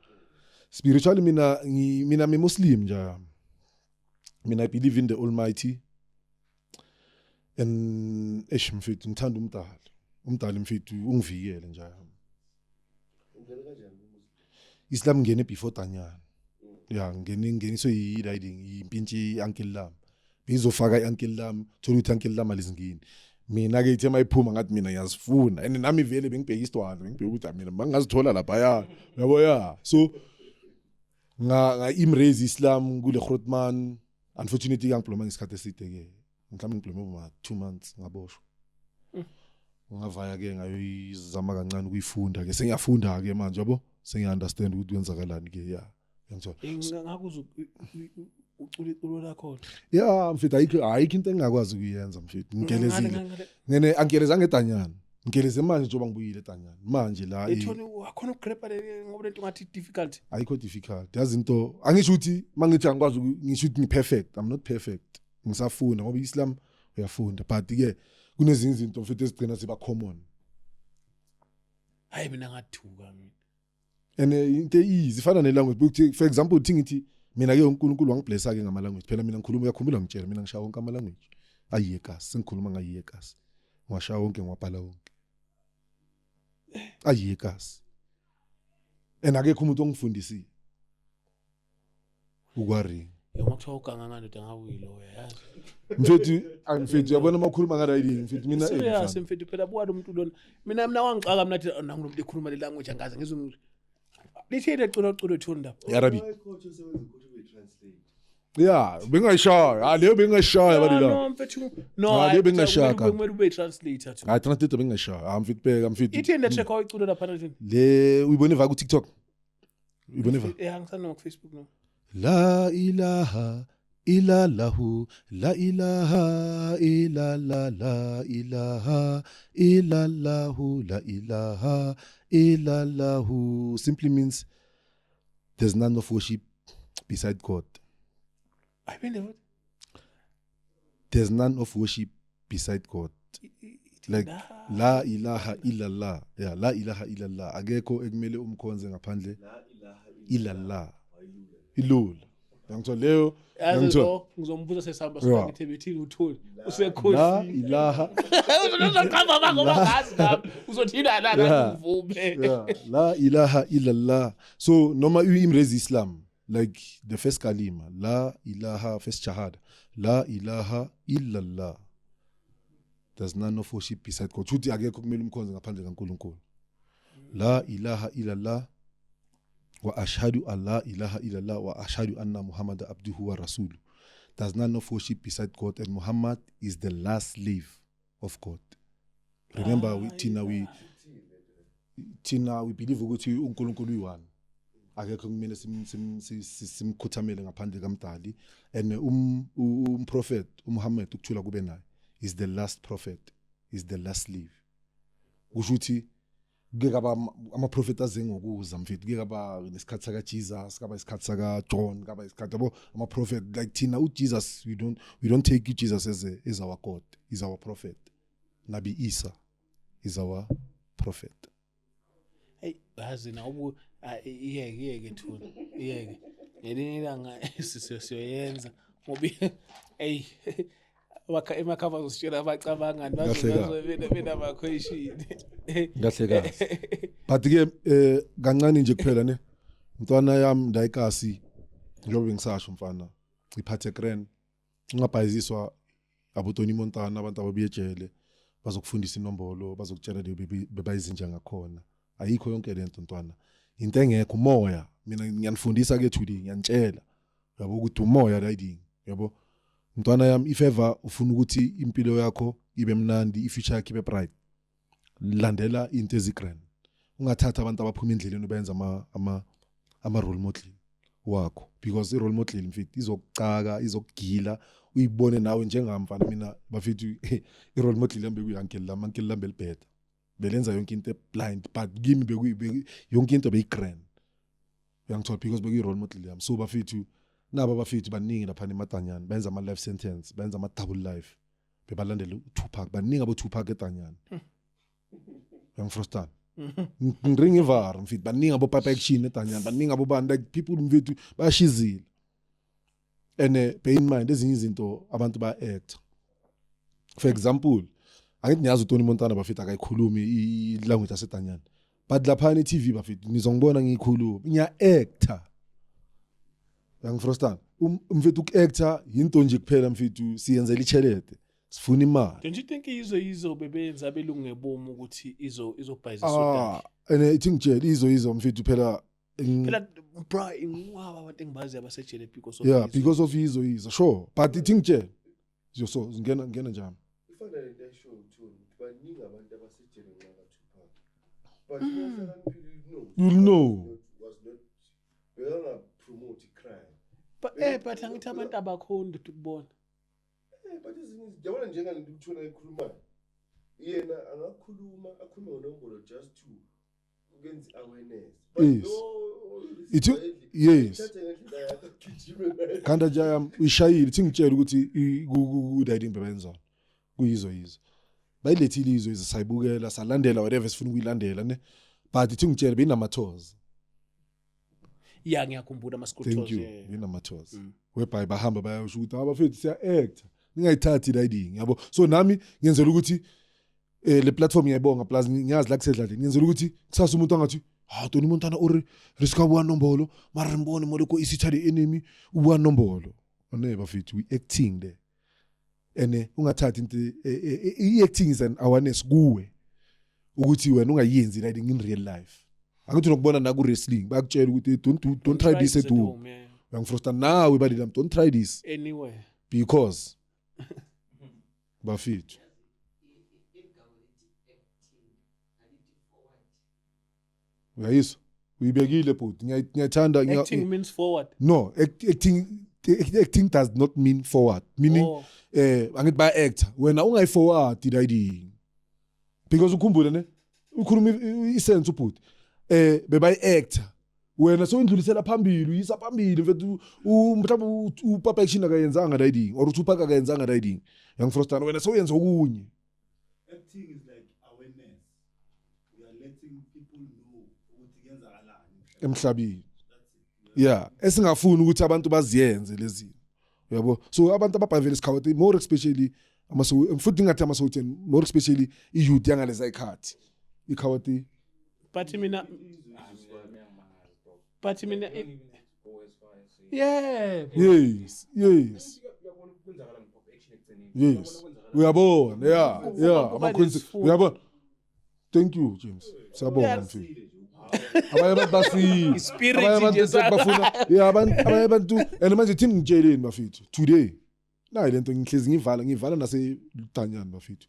spiritually? Mina mina mi-Muslim nje mina. I believe in the Almighty and eish mfethu, ngithanda umdali. Umdali mfethu ungivikele nje. Ungene kanjani kuMuslim? Islam ngene before danyana ya, ngene ngeniswe yi-riding impintshi i-uncle lami, bengizofaka i-uncle lami, thola ukuthi i-uncle lami alizingeni. Mina ke ithe mayiphuma ngathi mina ngiyazifuna, and nami vele bengibheka isidwana, bengibheka ukuthi ah, mina mangazithola laphaya, yabo ya. So nga embrace Islam kule Grootman. Unfortunately kangibloma ngesikhathi eside ke, mhlawumbe ngiblome uma 2 months, ngaboshwa, ngavaya ke, ngayoyizama kancane ukuyifunda ke. Sengiyafunda ke manje, yabo, sengiya understand ukuthi kwenzakalani ke ya, uyangithola? Ngakuzwa ucula iculo lakhona. Ya mfethu, ayikho into engingakwazi ukuyenza mfethu. Ngigelezile, ngene angigelezanga edanyana, ngigeleze manje njengoba ngibuyile edanyana manje la. Ethoni wakhona ukugrebha le, ngoba lento ngathi difficult. Ayikho difficult, yazi into angisho ukuthi mangithi angikwazi ngisho ukuthi ngi-perfect, I'm not perfect, ngisafunda ngoba i-Islam uyafunda, but ke kunezinye izinto mfethu ezigcina ziba common. Hayi, mina ngathuka mina. And into easy ifana ne-language, ukuthi for example uthi ngithi mina ke uNkulunkulu wangiblessa ke ngama language. Phela mina ngikhuluma, uyakhumbula ngitshela, mina ngishaya wonke ama language ayiyekasi, sengikhuluma ngayiyekasi, ngiwashaya wonke, ngiwabhala wonke ayiyekasi, and akekho umuntu ongifundisile ukwaringa. Uma kuthiwa uganga ngandoda ngabe uyiloya, yazi. Mfethu, ayi mfethu, uyabona uma ukhuluma nga-riding mfethu, mina Serious. Mfana. Mfethu, phela buka lo muntu lona, mina wangixaka mina, athi nangu lo muntu ekhuluma le language, angaze ngizwe lithini eculo culo ethuni lapho. I-Arabic. Coach osebenza coach ube-translate. Ya, bengayishaya, ah leyo bengayishaya bali la. No mfethu, no. Ah, leyo Hayi, bengingashaya kumele ube translator too. Hayi, translator bengayishaya, ah mfethu, bheka mfethu. Ithini le track oyiculo lapha nathini? Le uyibone va ku TikTok, uyibone va? Eh, angisana ku Facebook, no. La ilaha illallahu, la ilaha illallah, la ilaha illallahu, la ilaha illallahu, simply means there's none of worship beside God. Ayiphinde futhi. There's none of worship beside God. Like la ilaha illallah, yeah, la ilaha illallah, akekho ekumele umkhonze ngaphandle La ilaha illallah. Ilula, yangithola leyo? Yazi, Yangithola. lo ngizombuza sesihamba. Yeah. Sibangithe bethini uthuli La usekhohlile. ilaha Uzoqamba banga bangazi nami uzothina la. Yeah. Ngivume. Yeah, la ilaha illallah. So noma you embrace Islam, like the first kalima, la ilaha, first shahada, la ilaha illallah, there's none of worship beside God. Futhi akekho kumele umkhonze ngaphandle kaNkulunkulu. La ilaha illallah wa ashhadu an la ilaha illallah wa ashhadu anna Muhammad abduhu wa rasuluhu. There's none of worship beside God and Muhammad is the last slave of God. Remember, we thina we thina we believe ukuthi uNkulunkulu uyi-one, akekho kumele simkhothamele ngaphandle kamdali, and umprophet uMuhammad, ukuthula kube naye, is the last prophet, is the last slave. Kusho ukuthi kuke kaba ama-prophet aze ngokuza, mfethu. Kuke kaba nesikhathi saka-Jesus, kaba isikhathi saka-John, kaba isikhathi yabo ama-prophet. Like thina uJesus, we don't take uJesus as our God, is our prophet. Nabi Isa is our prophet. Hey, yazi na ubu iyeke, iyeke thula, iyeke. Ngelinye ilanga siyoyenza ngoba hey, emakhava azositshela abacabangani. Kahle kahle. Benama-question. Kahle kahle, but ke kancane nje kuphela ne, mntwana yami ndayikasi, njengoba ngisasho mfana, iphathe kren, ungabhayiziswa aboTony Montana. Abantu ababuye ejele bazokufundisa inombolo, bazokutshela le bebayizinja ngakhona. Ayikho yonke lento, ntwana, into engekho umoya. Mina ngiyanifundisa ke today, ngiyanitshela yabo ukuthi umoya riding yabo, mntwana yami. If ever ufuna ukuthi impilo yakho ibe mnandi, ifuture yakho ibe bright, landela into ezigrand. Ungathatha abantu abaphuma endleleni ubenza ama role model wakho, because i role model, mfethu, izokucaka, izokugila, uyibone nawe njengamfana. Mina bafethu, i role model yami bekuyi-uncle lami. Uncle lami belibheda, belenza yonke into blind, but kimi yonke into beyigrand, uyangithola, because bekuyi role model yami. So bafethu, nabo abafethu baningi lapha emadanyana benza ama life sentence, benza ama double life, bebalandela uTupac. Baningi abo Tupac edanyana, uyangifrostana? Ngiringa ivara, mfethu. Baningi abo Papa Action edanyana, baningi abo bani, like people, mfethu, bayashizile. And bear in mind, ezinye izinto abantu ba-act. For example, angithi niyazi uTony Montana, bafethu, akayikhulumi i-language yasedanyana, but laphana e-TV, bafethu, nizongibona ngiyikhuluma, ngiya-acta, uyangifrostana? Mfethu, uku-acta yinto nje kuphela, mfethu, siyenzela ichelede, sifuna imali. Don't you think izo bebenza abelungu ngebomu ukuthi izobhayizisa Ah, udakhi? And ithi ngitshela izo mfethu phela Phela bra, inqwaba abantu engibaziyo abasejele because of Yeah. izo. Because of izo, sure, but ithi ngitshela so ngena njani? Ifana lento ayishoyo uTony, ukuthi baningi abantu abasejele ngenxa ka-Tupac, but uhlakaniphile, you know. You'll know. Was not bekangapromote i-crime. But angithi abantu abakhoni ukuthi ukubona. But ezinye izinto, yabona, njengalento uTony ayikhulumayo, yena angakhuluma, akhulume ngonombolo just to ukwenza i-awareness, but Yes. ithathe ngendlela yakho, agijime nayo. Kanti nje yami uyishayile. Ithi ngitshela ukuthi ku-riding bebenzana kuyizo yizo, bayilethile izo, sayibukela, salandela whatever sifuna ukuyilandela ne, but ithi ngitshela beyinama-tours. Ya, ngiyakhumbula ama-school Thank tours. you. Beyinama-tours whereby bahamba bayasho ukuthi abafethu siya-acta, ningayithathi riding yabo. So nami ngiyenzela ukuthi le platform ngiyayibonga, plus ngiyazi la kusedlaleni, ngiyenzela ukuthi kusasa umuntu angathi, "Ha, Tony Montana o re re ska bua nombolo, mara re mbone mo le ko isitha the enemy o bua nombolo." Ne bafethu, we acting there, and ungathathi into i-acting is an awareness kuwe ukuthi wena ungayenzi riding in real life. Angithi nokubona naku wrestling bayakutshela ukuthi don't try this at home. Yeah. Uyangifrosta nawe balila, don't try this anywhere. Because bafethu, uyayizwa? Uyibekile bhuti, ngiyayithanda. Acting means forward. No, acting does not mean forward, meaning Oh. Angithi baya actor, wena ungayi-forward riding, because ukhumbule ne ukhuluma isense ubhuti, bebayi-actor, wena sowindlulisela phambili, uyisa phambili mfethu. Mhlawumbe uPapa Action akayenzanga riding or uTupac akayenzanga riding, yangifrostana, wena sowuyenza okunye. Acting is like awareness. We are letting people know ukuthi kuyenzakalani emhlabeni. Emhlabeni. That's it. Yeah, esingafuni ukuthi abantu baziyenze lezi, uyabo? So abantu ababhavele isikhathi, more especially amaso, futhi ngathi amaSowetan, more especially i-youth yangaleza ikhathi ikhawati. But mina yeah. Yes, uyabona, yeah. Kuba Ama-coincidence. nesifundo. Uyabona, thank you James, siyabonga. Mfethu, abanye abantu basile. I-spirit Abanye abantu nje. esethi bafuna, yeah, abantu, abanye abantu. And manje thini, ngitsheleni bafethu, today nayi lento ngihlezi ngivala nasedanyani bafethu,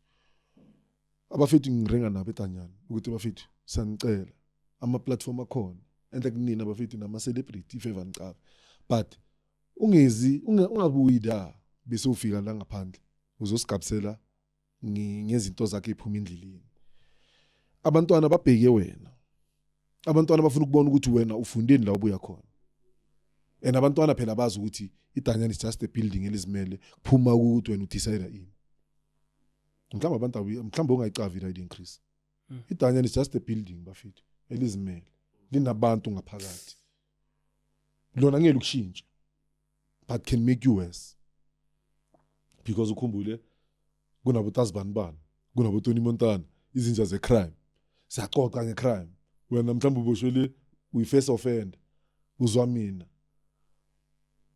abafethu ngiringa nabo edanyani ukuthi bafethu siyanicela, ama-platform akhona enhle kunina bafethu nama-celebrity if ever nicaba, but ungezi ungabuyi la bese ufika la ngaphandle uzosigabisela ngezinto zakhe ephuma endleleni. Abantwana babheke wena, abantwana bafuna ukubona ukuthi wena ufundeni la ubuya khona, and abantwana phela bazi ukuthi idanyana is just a building elizimele, kuphuma ukuthi wena udecide ini. Mhlawumbe abantu mhlawumbe ungayicavi la increase. Idanyana is just a building bafethu elizimele, linabantu ngaphakathi, lona ngeke ukushintsha but can make you worse, because ukhumbule kunabo Tazibani bani, kunabo Tony Montana, izinja ze-crime, siyaxoxa nge-crime, wena mhlawumbe uboshwele uyi-first offender, uzwa mina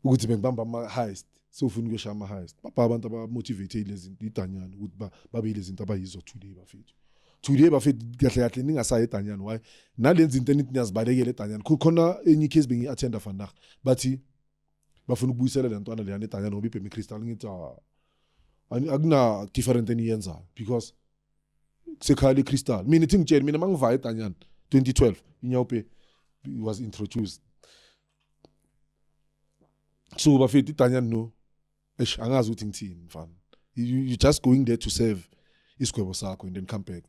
ukuthi bengibamba ama-heist, sewufuna ukuyoshaya ama-heist. Bapha abantu abamotivate lezi zinto idanyana ukuthi babe yile zinto abayizo today bafethu. Today bafethu, kahle kahle ningasayi edanyana. Why nalenzi into enithi niyazibalekela edanyana? Khona enye icase bengiyi-attenda vandag, bathi bafuna ukubuyisela le ntwana leyana edanyana ngoba ibheme crystal. Ngithi, "Ah, akuna different eniyenzayo because kusekhaya le-crystal." Mina ithi ngitshele, mina mangivaya edanyana 2012, inyaope was introduced. So bafethu, idanyana no, eish, angazi ukuthi ngithini mfana. You just going there to serve isigwebo sakho and then come back.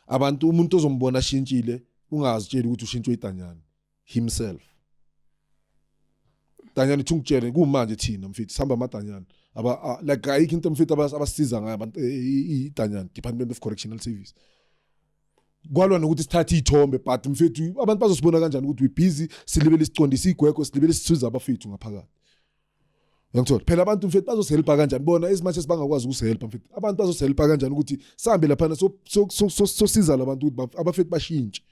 Abantu, umuntu ozombona ashintshile, ungazitsheli ukuthi ushintshwe idanyana himself. Danyana ithi ungitshele kumanje, thina mfethu sihamba amadanyana aba like ayikho into mfethu abasisiza ngayo abantu. Idanyana, Department of Correctional Service, kwalwa nokuthi sithathe iy'thombe, but mfethu abantu bazosibona kanjani ukuthi we busy silibele sicondisa igwegwe, silibele sithuza abafethu ngaphakathi, uyangithola? Phela abantu mfethu bazosihelpa kanjani bona, as much as bangakwazi ukusihelpa mfethu, abantu bazosihelpa kanjani ukuthi sihambe laphana sosiza labantu ukuthi abafethu bashintshe?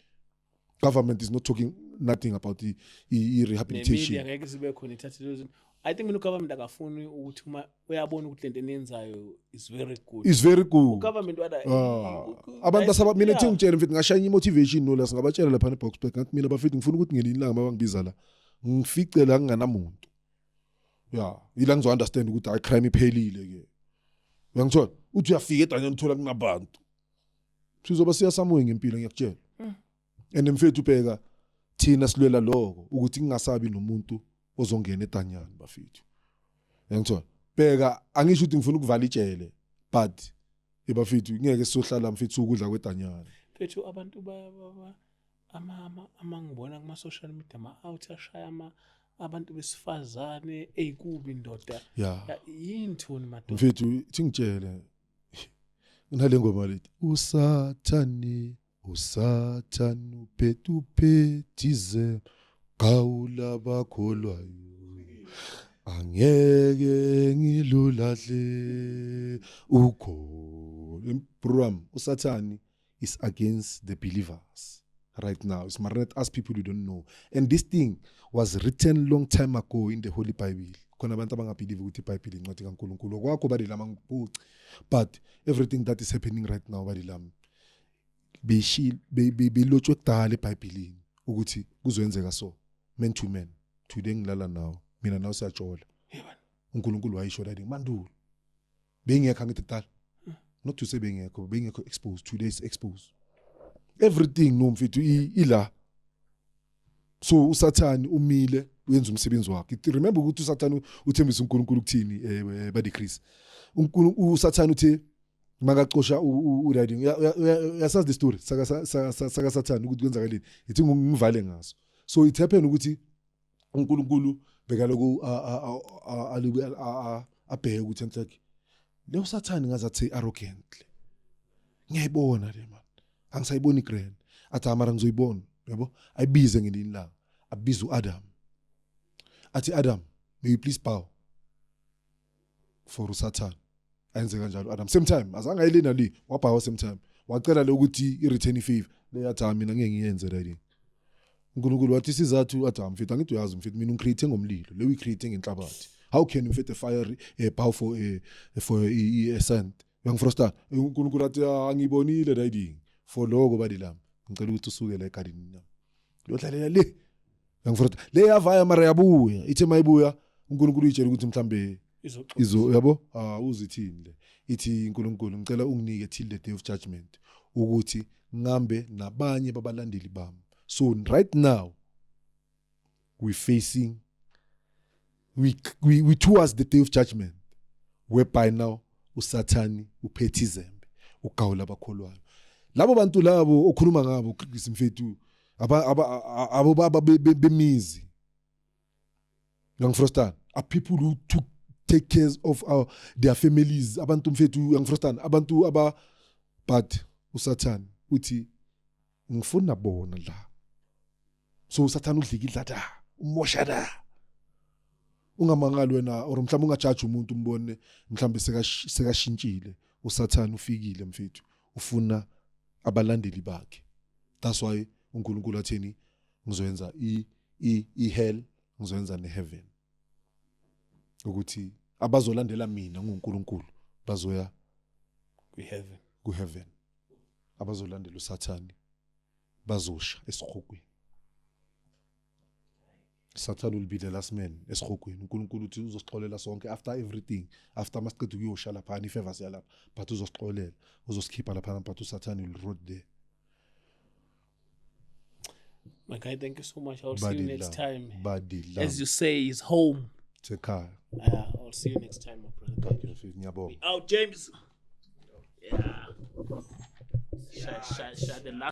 Government is not talking nothing about i-rehabilitation. Nemedia ngeke sibe khona ithathe lezo zinto. I think mina ugovernment akafuni ukuthi, uma uyabona ukuthi lento eniyenzayo is very good. Is very good. Ugovernment wada Ah, abantu basaba mina. Thi ngitshele mfethu, ngashaya i-motivation no la, singabatshela lapha ne-Boksburg, ngathi mina bafethu ngifuna ukuthi ngelinye ilanga mabangibiza la ngifice la nginganamuntu, ya ila ngizo-understand ukuthi hayi, crime iphelile ke, uyangithola? Uthi uyafika edanyana uthola kunabantu, sizoba siya somewhere ngempilo, ngiyakutshela. And mfethu ubheka thina silwela lokho ukuthi kungasabi nomuntu ozongena edanyana bafethu, uyangithola? Bheka, angisho ukuthi ngifuna ukuvala ijele, but ebafethu ngeke sizohlala mfethu ukudla kwedanyana. Mfethu, abantu ama ngibona kuma social media ama out ashaya ama abantu besifazane eyikubi ndoda. Ya. Ya, yini madoda? Mfethu, thi ngitshele, nale ngoma lethi usathani, usathani uphethe uphethize gawula bakholwayo, angeke ngilulahle ukholo. Bro, usathani is against the believers right now. It's not us people who don't know, and this thing was written long time ago in the Holy Bible. Khona abantu abangabelieve ukuthi iBhayibheli incwadi kaNkulunkulu, okwakho badilama ngiphuci, but everything that is happening right now badilami beshil belotshwe kudala eBhayibhelini ukuthi kuzoyenzeka. So man to man today, ngilala nawe, mina nawe siyajola. UNkulunkulu wayisho la mandulo, bengekho, angithi kudala, not to say bengekho, bengekho exposed. Today is exposed everything. No mfethu, ila So uSathane umile, uyenza umsebenzi wakhe. Remember ukuthi uSathane uthembisa uNkulunkulu ukuthini, bade Chris? uNkulunkulu, uSathane uthe makacosha uriding, uyasazi the story saka saka Sathane ukuthi kwenzakaleni. Ithi ngivale ngaso. So it happened ukuthi uNkulunkulu bekaloku abheke ukuthi enhleke leyo Sathane ngazathi arrogantly, ngiyayibona le man, angisayiboni grand. Athi mara ngizoyibona, yabo, ayibize ngelinye ilanga. Abize uAdam, athi, "Adam, may you please bow for uSathane." Ayenze kanjalo Adam. Same time azange ayilena le, wabhawa same time. Wacela le ukuthi i-return favor le, yathi, "Ah, mina ngeke ngiyenze la." uNkulunkulu wathi, "Isizathu?" Athi, "Mfethu, angithi uyazi mfethu, mina ungicreate ngomlilo, le uyicreate ngenhlabathi. How can, mfethu, fire bow for a sand?" Uyangifrosta? UNkulunkulu athi, "Ah, angibonile riding for lokho badi lami, ngicela ukuthi usuke la egadini nami, uyodlalela le." Uyangifrosta? Le yavaya mara yabuya. Ithe mayibuya, uNkulunkulu uyitshela ukuthi mhlambe Izoxoxa. Izo, yabo, ah, uzithini le? Ithi, "uNkulunkulu, ngicela unginike till the day of judgment ukuthi ngambe nabanye babalandeli bami." So right now we facing we towards the day of judgment, whereby now uSathani uphethe izembe, ugawula abakholwayo. Labo bantu labo okhuluma ngabo, Chris mfethu, aba abo baba bemizi, uyangifrostana, are people who took take care of their families. Abantu mfethu, uyangifrostana, abantu aba, but uSathane uthi, "Ngifuna bona la." So uSathane udlikidla da, umosha da. Ungamangali wena or mhlawumbe ungajaji umuntu, umbone mhlawumbe sekashintshile. USathane ufikile mfethu, ufuna abalandeli bakhe. That's why uNkulunkulu atheni, "Ngizoyenza i hell, ngizoyenza ne heaven, ukuthi abazolandela mina nguNkulunkulu bazoya kwi-heaven, ku heaven, abazolandela uSathane bazosha esihogweni." Satan will be the last man esihogweni. uNkulunkulu uthi uzosixolela sonke after everything, after masiqeda ukuyosha lapha, if ever siyalapha, but uzosixolela, uzosikhipha lapha, but uSatan will rot there. My guy, thank you so much. I'll see you next time. Buddy. As you say, is home. Sekhaya. I'll see you next time, my brother. Thank you mfethu, ngiyabonga. Out, James. Yeah. Shut, shut, shut the last.